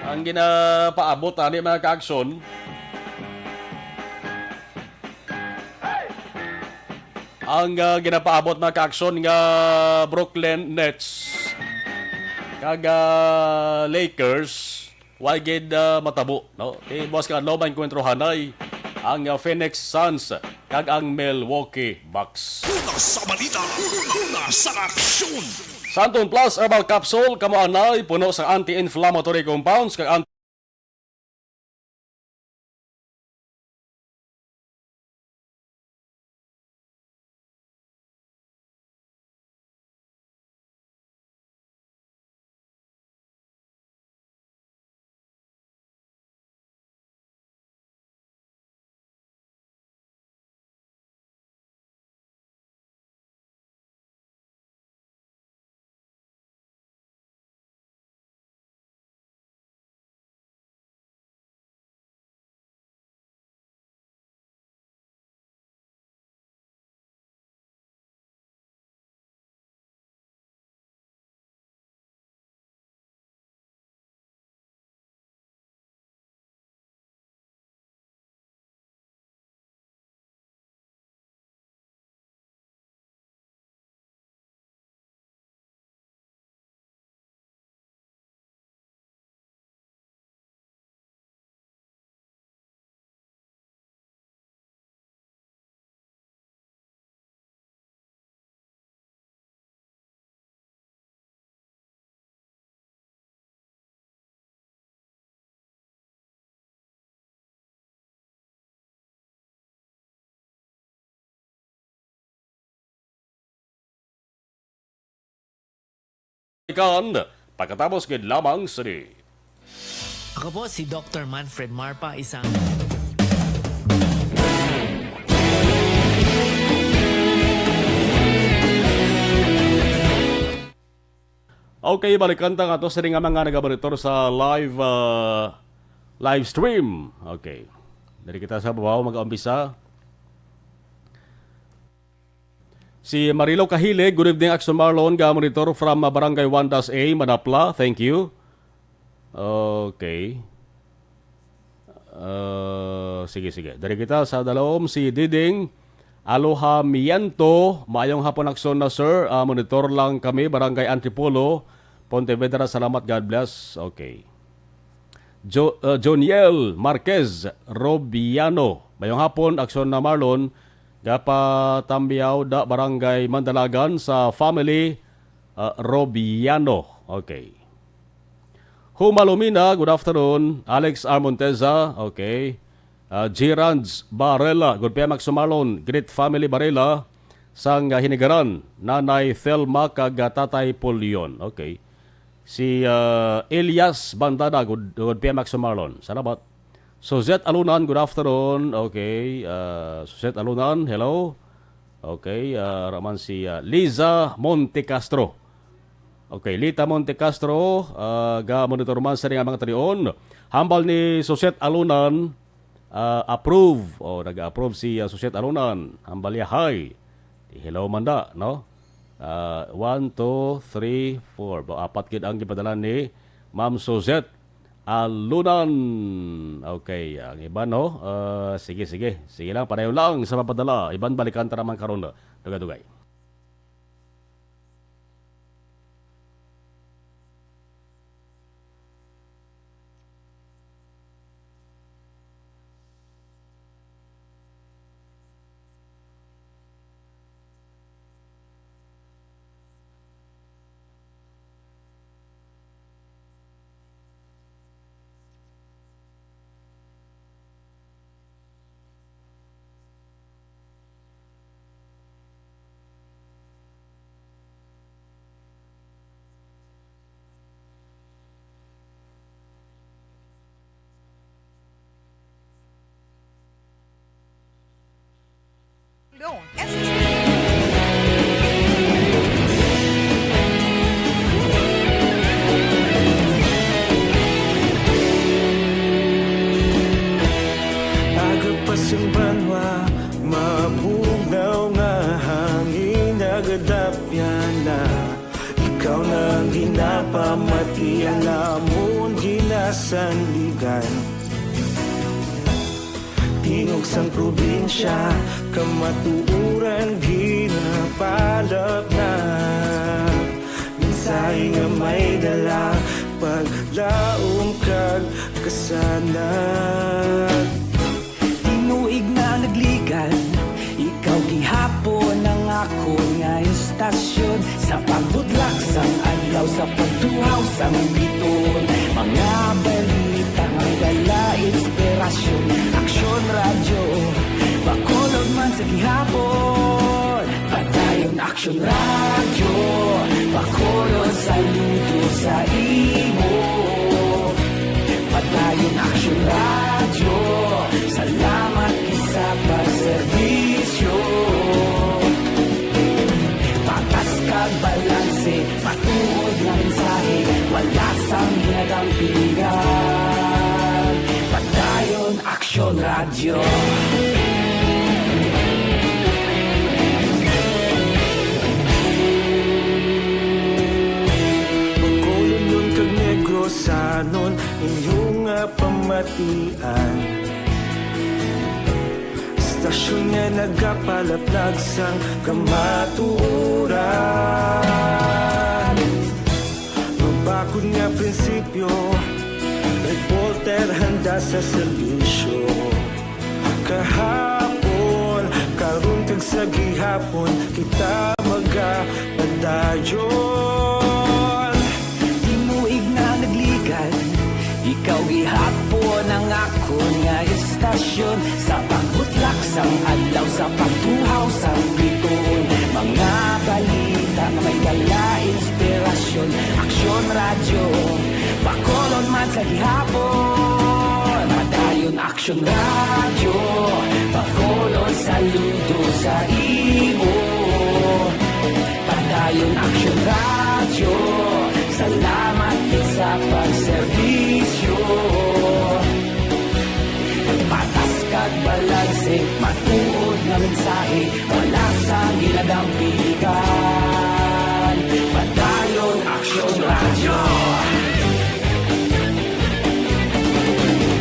Ang ginapaabot ani, mga ka-aksyon, ang, ah, ginapaabot, mga ka-aksyon, nga Brooklyn Nets kag, ah, Lakers, wala gid, ah, matabo, no? Kay buwas ka, no, maengkwentruhanay ang, ah, Phoenix Suns kag ang Milwaukee Bucks. Una sa balita, una sa aksyon. Santon Plus Herbal Capsule, kamo anay, puno sa anti-inflammatory compounds kag Kan, pagkatapos gid lamang sini. Ako po si Doktor Manfred Marpa, isang Okay, balikan ta nga to sa nga mga nagamonitor sa live, ah, live stream. Okay. Diri kita sa babaw mag-umpisa. Si Marilo Kahile, "Good evening, Action Marlon, ga-monitor from, uh, Barangay Wandas A, Manapla. Thank you." Okay. Uh, sige, sige. Dari kita sa dalom, si Diding Aloha Miento. "Maayong hapon, Action na, sir. Ah, monitor lang kami, Barangay Antipolo, Pontevedra. Salamat, God bless." Okay. Jo-, uh, Joniel Marquez Robiano. "Mayong hapon, Aksyon na Marlon. Gapatambiaw da Barangay Mandalagan sa family, uh, Robiano." Okay. Humalumina, good afternoon. Alex Armonteza, okay. Uh, Gerans Barela, good P M Aksyon Marlon. Great family Barela, sang, uh, Hinigaran, Nanay Thelma kag, uh, Tatay Pulion. Okay. Si, ah, Elias Bandana, good, good P M Action Marlon. Salamat. Suzette Alunan, good afternoon. Okay, ah, Suzette Alunan, hello. Okay, ah, raman si, ah, Liza Montecastro. Okay, Lita Montecastro, ah, ga-monitor man sa nga mga talion. Hambal ni Suzette Alunan, ah, approve. O, nag-approve si, ah, Suzette Alunan. Hambal niya, hi. Di hello man da, no? Ah, one, two, three, four. Ba, apat gid ang gipadala ni Ma'am Suzette Alunan. Okay, ang iban, no? Ah, sige, sige. Sige lang, padayon lang sa papadala. Iban, balikan ta naman karon, no? Dugay-dugay. Yung S S P. Aga pa sang banwa, mabugnaw nga hangin nagadapyan na. Ikaw na ang ginapamatian namon ginasandigan. Tingog sang probinsya, kamatuoran ginapalapnap. Mensahe nga may dala, paglaom kag kasanag. Tinuig na nagligan, ikaw gihapon ang akon nga istasyon. Sa pagbudlak sang adlaw, sa pagtuhaw sang biton, mga balita nga dala inspirasyon. Aksyon Radyo, Bacolod man sa gihapon. Padayon Aksyon Radyo, Bacolod, saludo sa imo. Padayon Aksyon Radyo, salamat gid sa pagserbisyo. Patas kag balanse, matuod nga mensahe, wala sang ginadampigan. Padayon Aksyon Radyo. Bacolodnon kag Negrosanon, inyo nga pamatian. Istasyon nga nagapalaplag sang kamatuoran. Mabakod nga prinsipyo, reporter handa sa serbisyo. Kahapon, karon kag sa gihapon, kita magapadayon. Tinuig na nagligan, ikaw gihapon ang akon nga istasyon. Sa pagbutlak sang adlaw, sa pagtuhaw sang biton, mga balita nga may dala inspirasyon. Aksyon Radyo, Bacolod man sa gihapon. Padayon Aksyon Radyo, Bacolod, saludo sa imo. Padayon Aksyon Radyo, salamat gid sa pagserbisyo. Patas kag balanse, matuod nga mensahe, wala sang ginadampigan. Padayon Aksyon Radyo.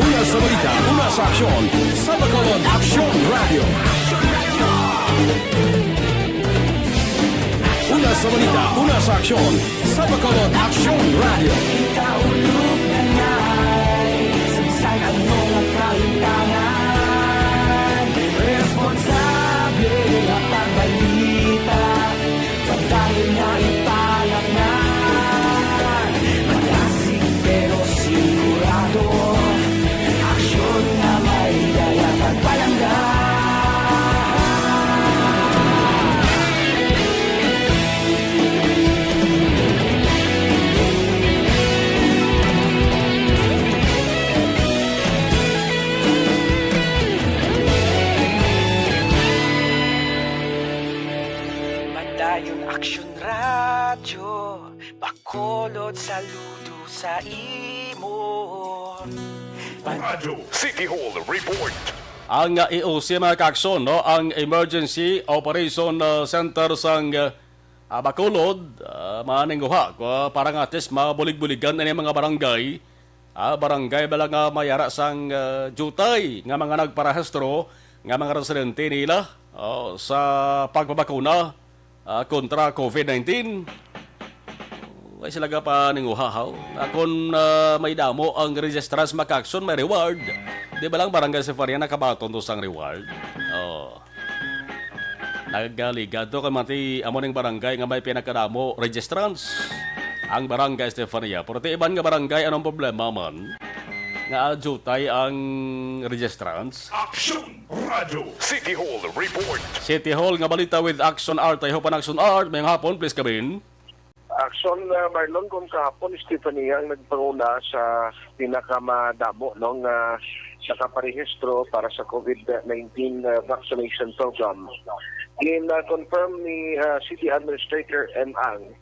Una sa balita, una sa aksyon, sa Bacolod Aksyon Radyo. Una sa balita, una sa aksyon, sa Bacolod Aksyon Radyo. Kita ulog na ngay, sabisan ang mga kahintangan. Responsable nga pagbalita, pagdahil nga ipalaknan. Magasig pero sigurado, aksyon nga may dala pagpalangga. Padayon Aksyon Radyo, Bacolod, saludo sa imo. Radyo City Hall Report. Ang uh, E O C, mga kaakson, no, ang Emergency Operation uh, Center sang uh, Bacolod, uh, maninguha uh, para nga at least mabulig-buligan ang mga barangay. Ah, barangay bala nga mayara sang uh, jutay nga mga nagparehistro nga mga residente nila oh, sa pagpabakuna ah, kontra COVID nineteen. Way sila gapaninguha, haw. Nga kon ah, may damo ang registrants, mga kaakson, may reward. Di ba lang barangay Sefaria nakabaton to sang reward? Oh. Nagaligad to kay mati amo ning barangay nga may pinakadamo registrants. Ang barangay Stefania. Pero ti iban nga barangay, anong problema man? Nga jutay ang registrants? Aksyon Radyo City Hall Report. City Hall nga balita with Action Art. I hope an Action Art. Mayong hapon, please, Kabin. Action, uh, Marlon, kung kahapon, Stefania ang nagpanguna sa pinakamadamo, no, nga nakaparehistro para sa COVID nineteen, ah, vaccination program. Gin-confirm ni, ah, City Administrator M. Ang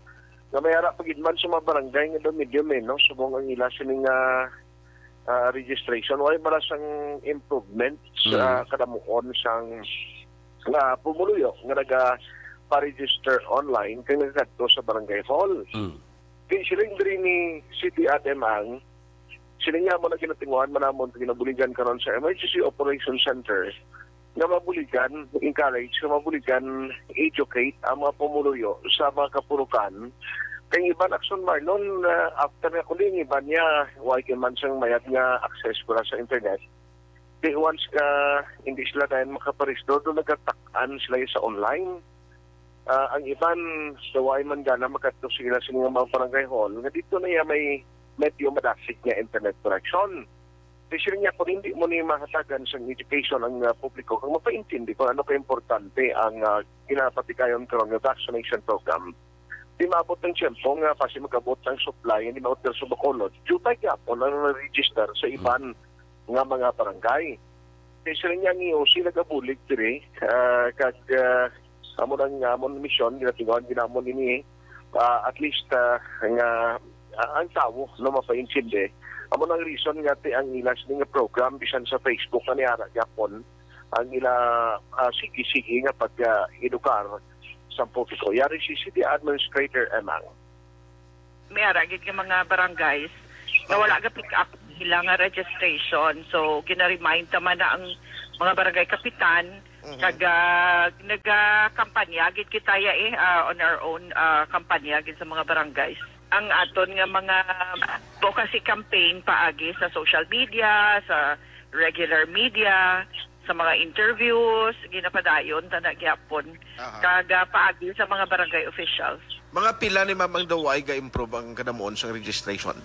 nga may ara pa gid man sa mga barangay nga daw medyo menos subong ang ila sining, ah, ah, registration. Way bala sang improvements, Mm. ah, kadamuon sang, ah, pumuluyo nga naga-pa-register online kag nagakadto sa barangay hall. Mm. Kay siling diri ni City Ad M. Ang, siling niya amo na ginatinguhan man namon, ginabuligan karon sa Emergency Operations Center nga mabuligan, encourage nga mabuligan, educate ang mga pumuluyo sa mga kapurukan. Kay iban, Action Marlon, ah, after nga kundi ang iban niya, wala man sang mayad nga access para sa internet. Di once ka hindi sila dayon makaparehistro, doon nagatak-an sila sa online. Ah, ang iban, sa way man gana makadto sila sa mga barangay hall, nga dito na iya may medyo madasig nga internet connection. Di sila niya, kung hindi mo ni mahatagan sa education ang, ah, publiko, kung mapaintindi kung ano ka-importante ang, ah, ginapatigayon karon nga vaccination program, di maabot ang tiyempo nga basi magabot ang supply, hindi maabot sa Bacolod. Jutay gyapon ang register sa iban nga mga barangay. Kay sila niya ni O C nagabulig diri, ah, kag, ah, amo nang amon mission, ginatinguhan ginamon ini, ah, at least, ah, nga, ah, ang tawo no mapaintindi. Amo nang reason nga ti ang ilas ni nga program bisan sa Facebook nga niara gyapon ang ila, ah, sige-sige nga pag, ah, edukar sa publiko. Yari si City Administrator Emang. May ara gid nga mga barangays nga wala ga pick up nila nga registration. So, gina-remind ta man na ang mga barangay kapitan, Mhm. kag, ah, nagakampanya gid kita ya eh, ah, on our own, ah, kampanya gid sa mga barangays. Ang aton nga mga advocacy campaign paagi sa social media, sa regular media, sa mga interviews, ginapadayon ta na gyapon. Aha. Kag, ah, paagi sa mga barangay officials. Mga pila ni, ma'am, ang daw ay ga-improve ang kadamuon sang registration?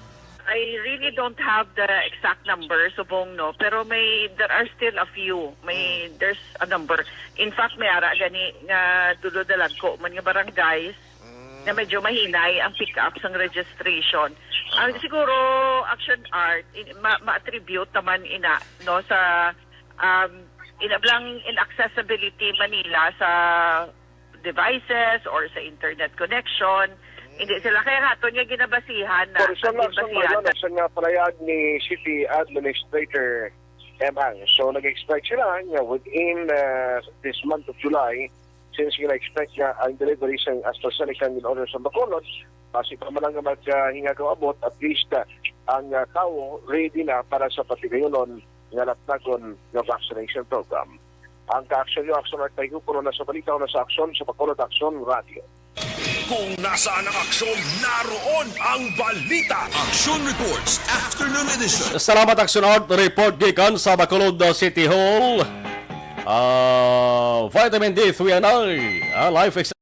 I really don't have the exact number, subong, no, pero may, there are still a few. May, Mm. there's a number. In fact, may ara gani nga dulo dalagko man nga barangays Mm. na medyo mahinay ang pick up sang registration. Ang Aha. siguro, Action Art, in, ma, ma-attribute naman ina, no, sa, um, inablang inaccessibility man nila sa devices or sa internet connection. Hindi sila, kaya nga aton nga ginabasihan na, Pero sa ang lason, ginbasihan Marlon, na sa nga palayag ni City Administrator M. Ang. So, nag-expect sila nga within, uh, this month of July, since gina-expect nga ang delivery sa AstraZeneca in order sa Bacolod, basi pa man lang nga magkahinga ka abot, at least, uh, ang, uh, tawo ready na para sa patigayunon nga lapnagon nga vaccination program. Ang ka-aksyon niyo, Aksyon Art Taygo, puno na sa balita, una sa aksyon, sa Bacolod Aksyon Radio. Kung nasaan ang aksyon, naroon ang balita. Action Reports, Afternoon Edition. Salamat, Action Art. Report gikan sa Bacolod City Hall. Ah, vitamin D three and I. Ah, life ex-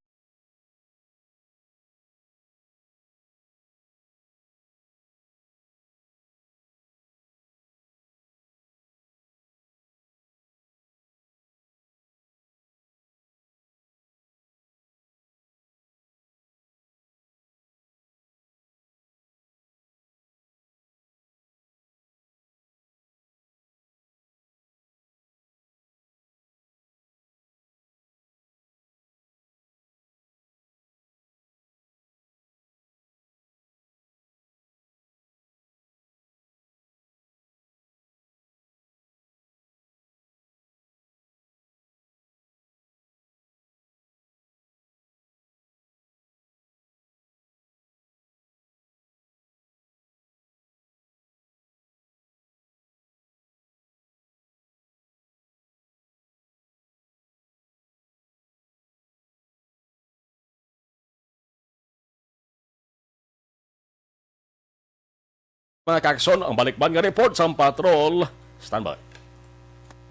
Mga kakson, ang balikban nga report sa patrol. Standby.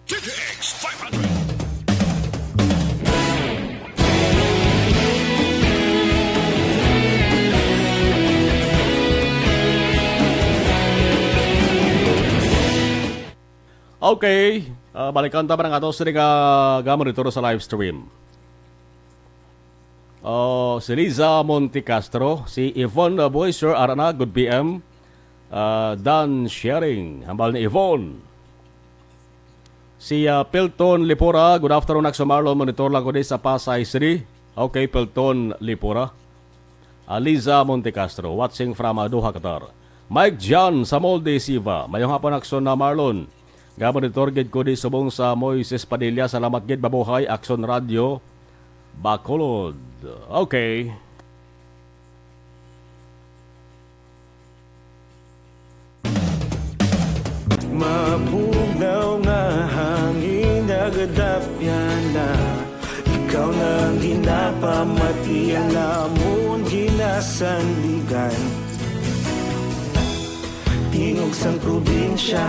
T T X five hundred. Okay, ah, balikan ta man ang ato sini nga, nga monitor sa live stream. Oh, si Liza Montecastro, si Yvonne Boyser, ara na, good P M. Ah, done sharing, hambal ni Yvonne. Si, ah, Pelton Lipura, good afternoon, Akso Marlon. Monitor lang ko di sa Pasay City. Okay, Pelton Lipura. Aliza Montecastro, watching from, ah, Doha, Qatar. Mike John Samolde Siva, mayong hapon, Akson na Marlon. Nga monitor gid ko di subong sa Moises Padilla. Salamat gid, mabuhay, Akson Radio Bacolod. Okay. Mabugnaw nga hangin nagadapyan na. Ikaw na ang ginapamati, ang amon ginasandigan. Tingog sang probinsya,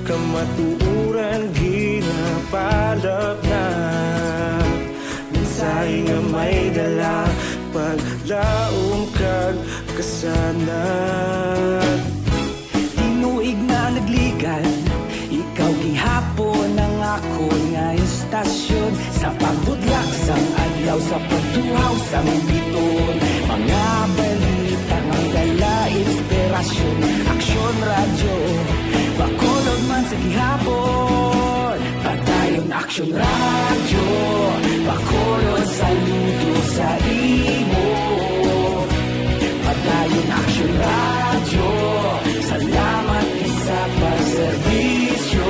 kamatuoran ginapalapnag. Mensahe nga may dala, paglaom kag kasanag. Tinuig na nagligan, ikaw gihapon ang akon nga istasyon. Sa pagbutlak sang adlaw, sa pagtuhaw sang biton, mga balita nga may dala inspirasyon. Aksyon Radyo, Bacolod man sa gihapon. Padayon Aksyon Radyo, Bacolod, saludo sa imo. Padayon Aksyon Radyo, salamat gid sa pagserbisyo.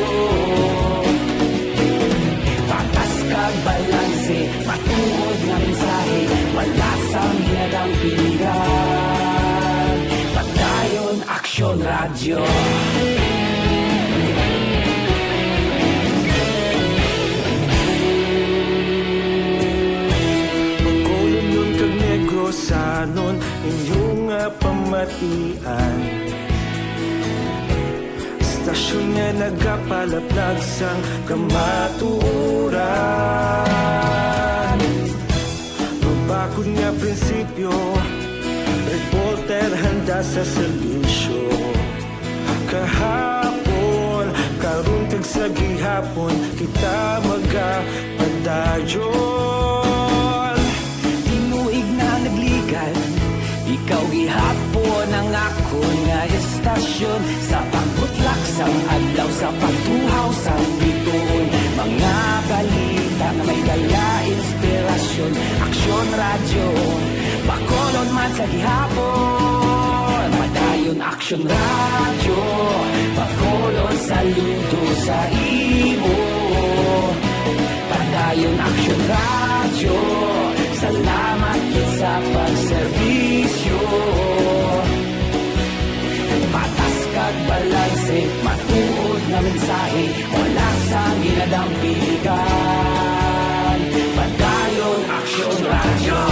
Patas kag balanse, matuod nga mensahe, wala sang ginadampingan. Padayon Aksyon Radyo. Bacolodnon kag Negrosanon, inyo nga pamatian. Istasyon nga nagapalaplag sang kamatuoran. Mabakod nga prinsipyo, reporter handa sa serbisyo. Kahapon, karon kag sa gihapon, kita magapadayon. Tinuig na nagligan, ikaw gihapon ang akon nga istasyon. Sa pagbutlak sang adlaw, sa pagtuhaw sang bituon, mga balita nga may dala inspirasyon. Aksyon Radyo, Bacolod man sa gihapon. Padayon Aksyon Radyo, Bacolod, saludo sa imo. Padayon Aksyon Radyo, salamat gid sa pagserbisyo. Patas kag balanse, matuod nga mensahe, wala sang ginadampigan. Padayon Aksyon Radyo.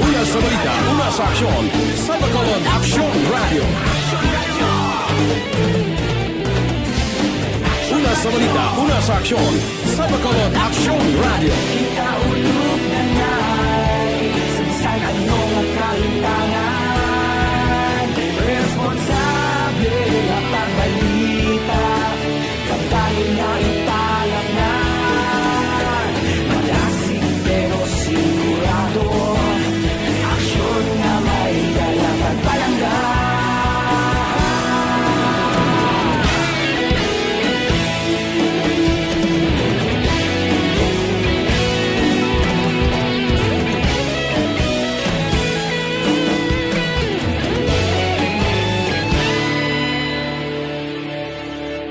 Una sa balita, una sa aksyon, sa Bacolod Aksyon Radyo. Una sa balita, una sa aksyon, sa Bacolod Aksyon Radyo. Kita ulog na nai, sa bisan ano nga kahintangan, responsable nga pagbalita, pagdayon nga italang na. Malasig pero sigurado, aksyon nga may dala pagpalangga.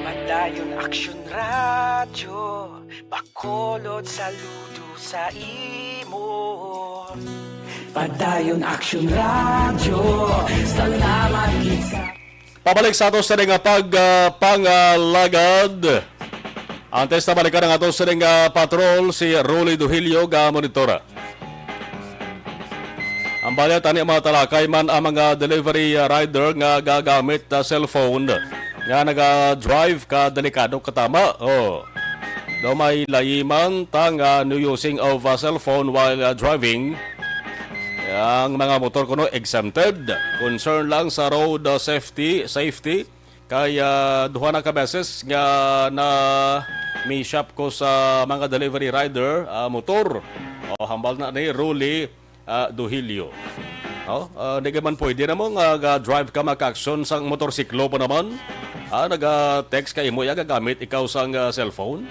Padayon Aksyon Radyo, Bacolod, saludo sa imo. Padayon Aksyon Radyo, salamat gid sa Pabalik sa ato sa nga pag, ah, pangalagad. Antes na balikan ang ato sa nga patrol, si Rolly Duhilio ga monitora. Ang balya tani, mga talakay man ang mga delivery, ah, rider nga gagamit na cellphone nga naga-drive ka delikado katama. Oh. Daw may layiman ta nga no using of a cellphone while, ah, driving. Ang mga motor kuno exempted. Concern lang sa road, ah, safety, safety. Kay, ah, duha na ka beses nga na mi-shop ko sa mga delivery rider, ah, motor. O, hambal na ni Rolly, ah, Duhilio. Oh, ah, di ka man pwede na mo nga ga-drive ka maka-action sang motorsiklo pa naman. Ah, naga-text ka imo, ya, gagamit ikaw sang, ah, cellphone?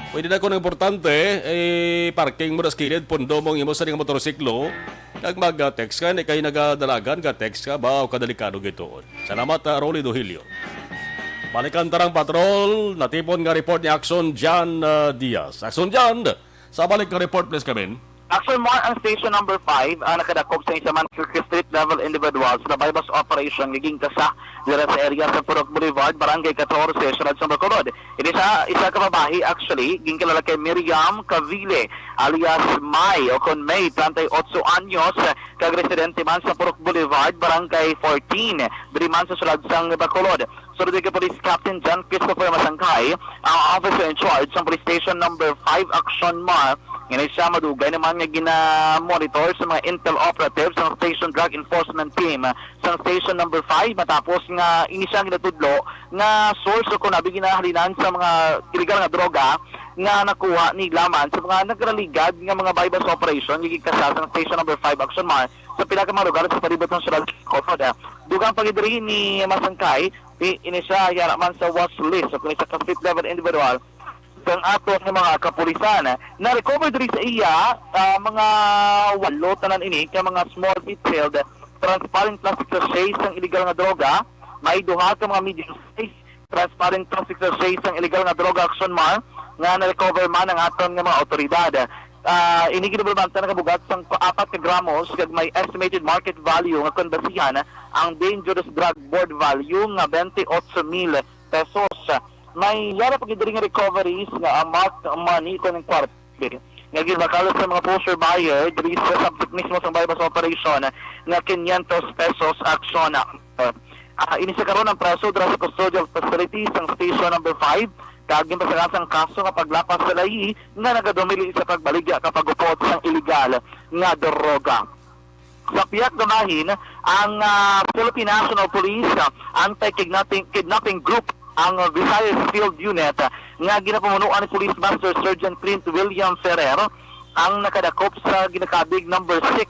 Pwede na, kung importante, eh, parking mo na sa kilid, pundo mo ang imo sa nga motorsiklo, kag mag-text ka, ni kay nagadalagan, ga-text ka ba, o kadelikado gituon? Salamat, ah, Rolly Dohilio. Balikan tarang patrol, natipon nga report ni Action John, ah, Diaz. Action John, sa balik nga report, please, kamin. Action Mar, ang station number five ang nakadakop sa isa man ka street level individual sa buy-bust operation nga ginkasa dira sa area sa Purok Boulevard, Barangay katorse, Siyudad sang Bacolod. Ini sa isa ka babayi, actually, ginkilala kay Miriam Cavile, alias May, o kon May, treinta y ocho anyos, kag residente man sa Purok Boulevard, Barangay fourteen, diri man sa Siyudad sang Bacolod. Sulod kay Police Captain John Christopher Masangkay, ang officer in charge sang Police Station Number five Action Mar, nga ni siya madugay naman nga gina-monitor sa mga intel operatives sang Station Drug Enforcement Team sang Station Number five, matapos nga ini siya ginatudlo nga source o kon abi ginahalinan sa mga illegal nga droga nga nakuha ni laman sa mga nagraligad nga mga buy-bust operation nga ginkasa sang Station Number five Action Mar sa pila ka mga lugar sa palibot sang siyudad sa Bacolod. Dugang pa gid diri ni Masangkay, I-, ini siya yara man sa watch list o kung isa ka street level individual sang aton nga mga kapulisan. Na-recover diri sa iya, ah, mga walo tanan ini ka mga small detailed transparent plastic sachet sang illegal nga droga, may duha ka mga medium size transparent plastic sachet sang illegal nga droga, Action Mar, nga na-recover man ang aton nga mga awtoridad. Ah, ini ginabulbanta nakabugat sang apat ka gramos kag may estimated market value nga kon basihan ang dangerous drug board value nga twenty-eight mil pesos. May yara pa gid diri nga recoveries nga ang marked money kon ang kwarta nga ginbakal sa mga poseur buyer diri sa subject mismo sang buy-bust operation nga quinientos pesos, Action. Ah, ini sa karon ang preso dira sa custodial facility sang station number five, kag ginpasakas ang kaso nga paglapas sa layi nga nagadumili sa pagbaligya ka pagupot sang iligal nga droga. Sa pihak nga bahin, ang, ah, Philippine National Police, ah, Anti-Kidnapping, Kidnapping Group, ang Visayas Field Unit, ah, nga ginapamunuan ni Police Master Sergeant Clint William Ferrer, ang nakadakop sa ginakabig number six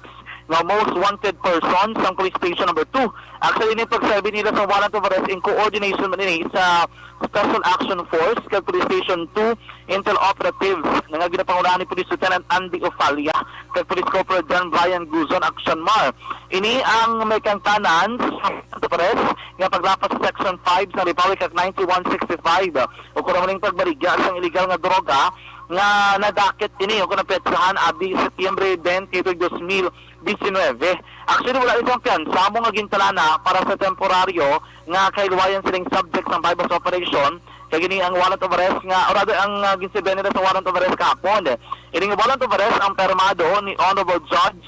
nga most wanted person sang Police Station number two. Actually, ini pagserbi nila sa warrant of arrest in coordination man ini sa Special Action Force kag Police Station two Intel Operatives nga ginapangunahan ni Police Lieutenant Andy Ofalia kag Police Corporal John Brian Guzon, Action Mar. Ini ang may kaangtanan sa warrant of arrest nga paglapas sa Section five sa Republic Act ninety-one sixty-five, o kuno man ang pagbaligya sang illegal nga droga nga nadakit ini o kuno petsahan abi Setyembre twenty-two, dos mil diecinueve. Actually, wala isang piyansa amo nga gintalana para sa temporaryo nga kahilwayan sining subject sang buy-bust operation. Kay gini ang warrant of arrest nga, or rather, ang, ah, ginsibihan nila sa warrant of arrest kahapon. Ining warrant of arrest ang permado ni Honorable Judge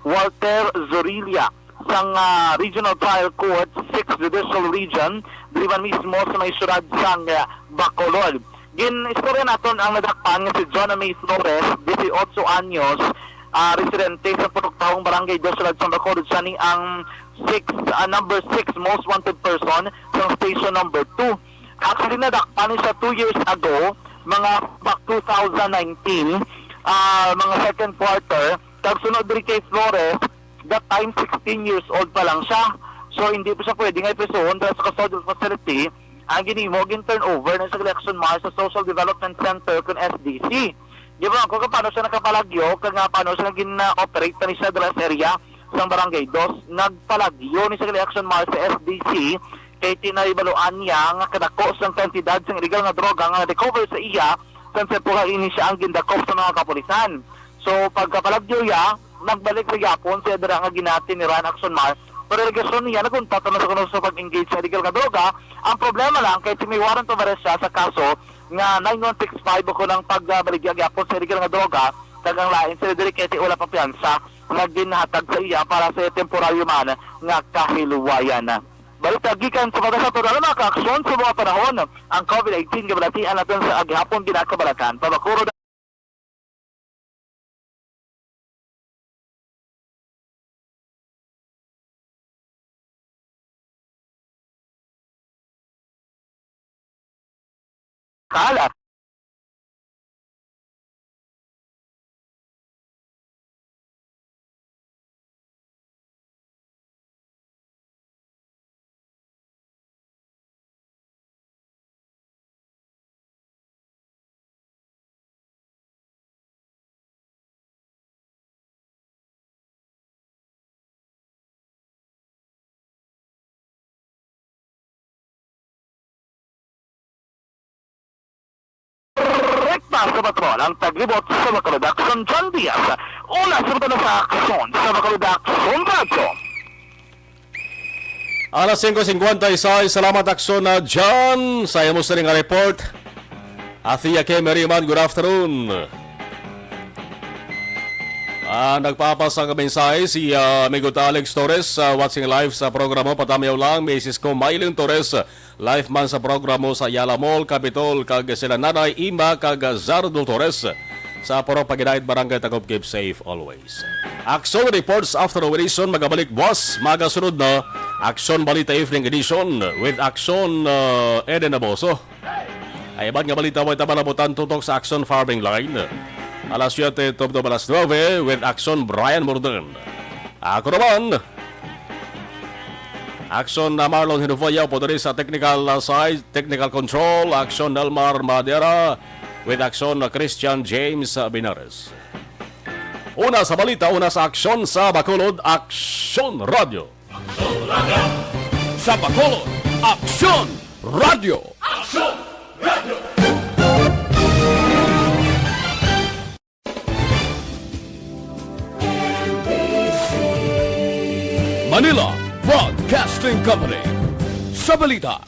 Walter Zorilla sang, ah, Regional Trial Court, Sixth Judicial Region, diri man mismo sa may siyudad sang, ah, Bacolod. Gin-istorya naton ang nadakpan nga si John May Flores, dieciocho anyos, ah, residente sa Purok Taong, Barangay Dos, Siyudad sang Bacolod. Siya ni ang six, ah, number six most wanted person sa station number two. Actually, nadakpan ni siya two years ago, mga back two thousand nineteen, ah, mga second quarter. Kag sunod diri kay Flores, that time, sixteen years old pa lang siya. So, hindi pa siya pwede nga iprisohon dahil sa custodial facility. Ang ginimo, gin-turn over na sa Action Mar sa Social Development Center kun S D C. Di ba, kung paano siya nakapalagyo, kag nga paano siya gin-operate pa ni siya dira sa area sang Barangay Dos, nagpalagyo ni sa Action Mar sa S D C, kay tinahibaluan niya nga kadako sang kantidad sang illegal nga droga nga na-recover sa iya, sang temporal ini siya ang gindakop sa mga kapulisan. So, pagkapalagyo iya, nagbalik sa gyapon siya dira nga ginati ni Ryan Action Mar. Pero alegasyon niya, naguntat naman sa kuno sa pag-engage sa illegal nga droga. Ang problema lang, kay may warrant of arrest siya sa kaso nga nine one six five o kunang pagbaligya gyapon sa illegal nga droga, kag ang lain sila diri kay wala pa piyansa nga ginhatag sa iya para sa temporaryo man nga kahilwayan. Balita gikan sa Batasan, para mga kaaksyon sa mga panahon, ang COVID nineteen nga balatian naton sa gihapon ginakabalakan. Pabakuro Kalat. Sa Patrol, ang taglibot sa Bacolod Aksyon, John Diaz. Una sa buta na sa Aksyon sa Bacolod Aksyon Radyo. Alas singko singkwenta y seis, salamat Aksyon na John sa imo sining nga report. Athea K. Meriman, good afternoon. Ah, nagpapas ang mensahe si ah, amigo ta Alex Torres, ah, watching live sa programa. Patamyaw lang, misis ko Mylene Torres, live man sa programa sa Ayala Mall, Capitol, kag sila Nanay Ima kag Zardo Torres sa Purok Paginait, Barangay Tagum. Keep safe always. Aksyon Reports Afternoon Edition magabalik buwas, magasunod na Aksyon Balita Evening Edition with Aksyon uh, Eden Aboso. Ay iban nga balita mo tabalabutan tutok sa Aksyon Farming Line. Alas siyete tubtob alas nuebe with Aksyon Brian Morden. Ako naman, Aksyon na Marlon Hinuvoya po diri sa technical uh, side, technical control, Aksyon Nelmar Madera with Aksyon na Christian James uh, Binares. Una sa balita, una sa aksyon sa Bacolod, Aksyon Radyo. Sa Bacolod, Aksyon Radyo. Aksyon Radyo. Manila Broadcasting Company. Sa balita,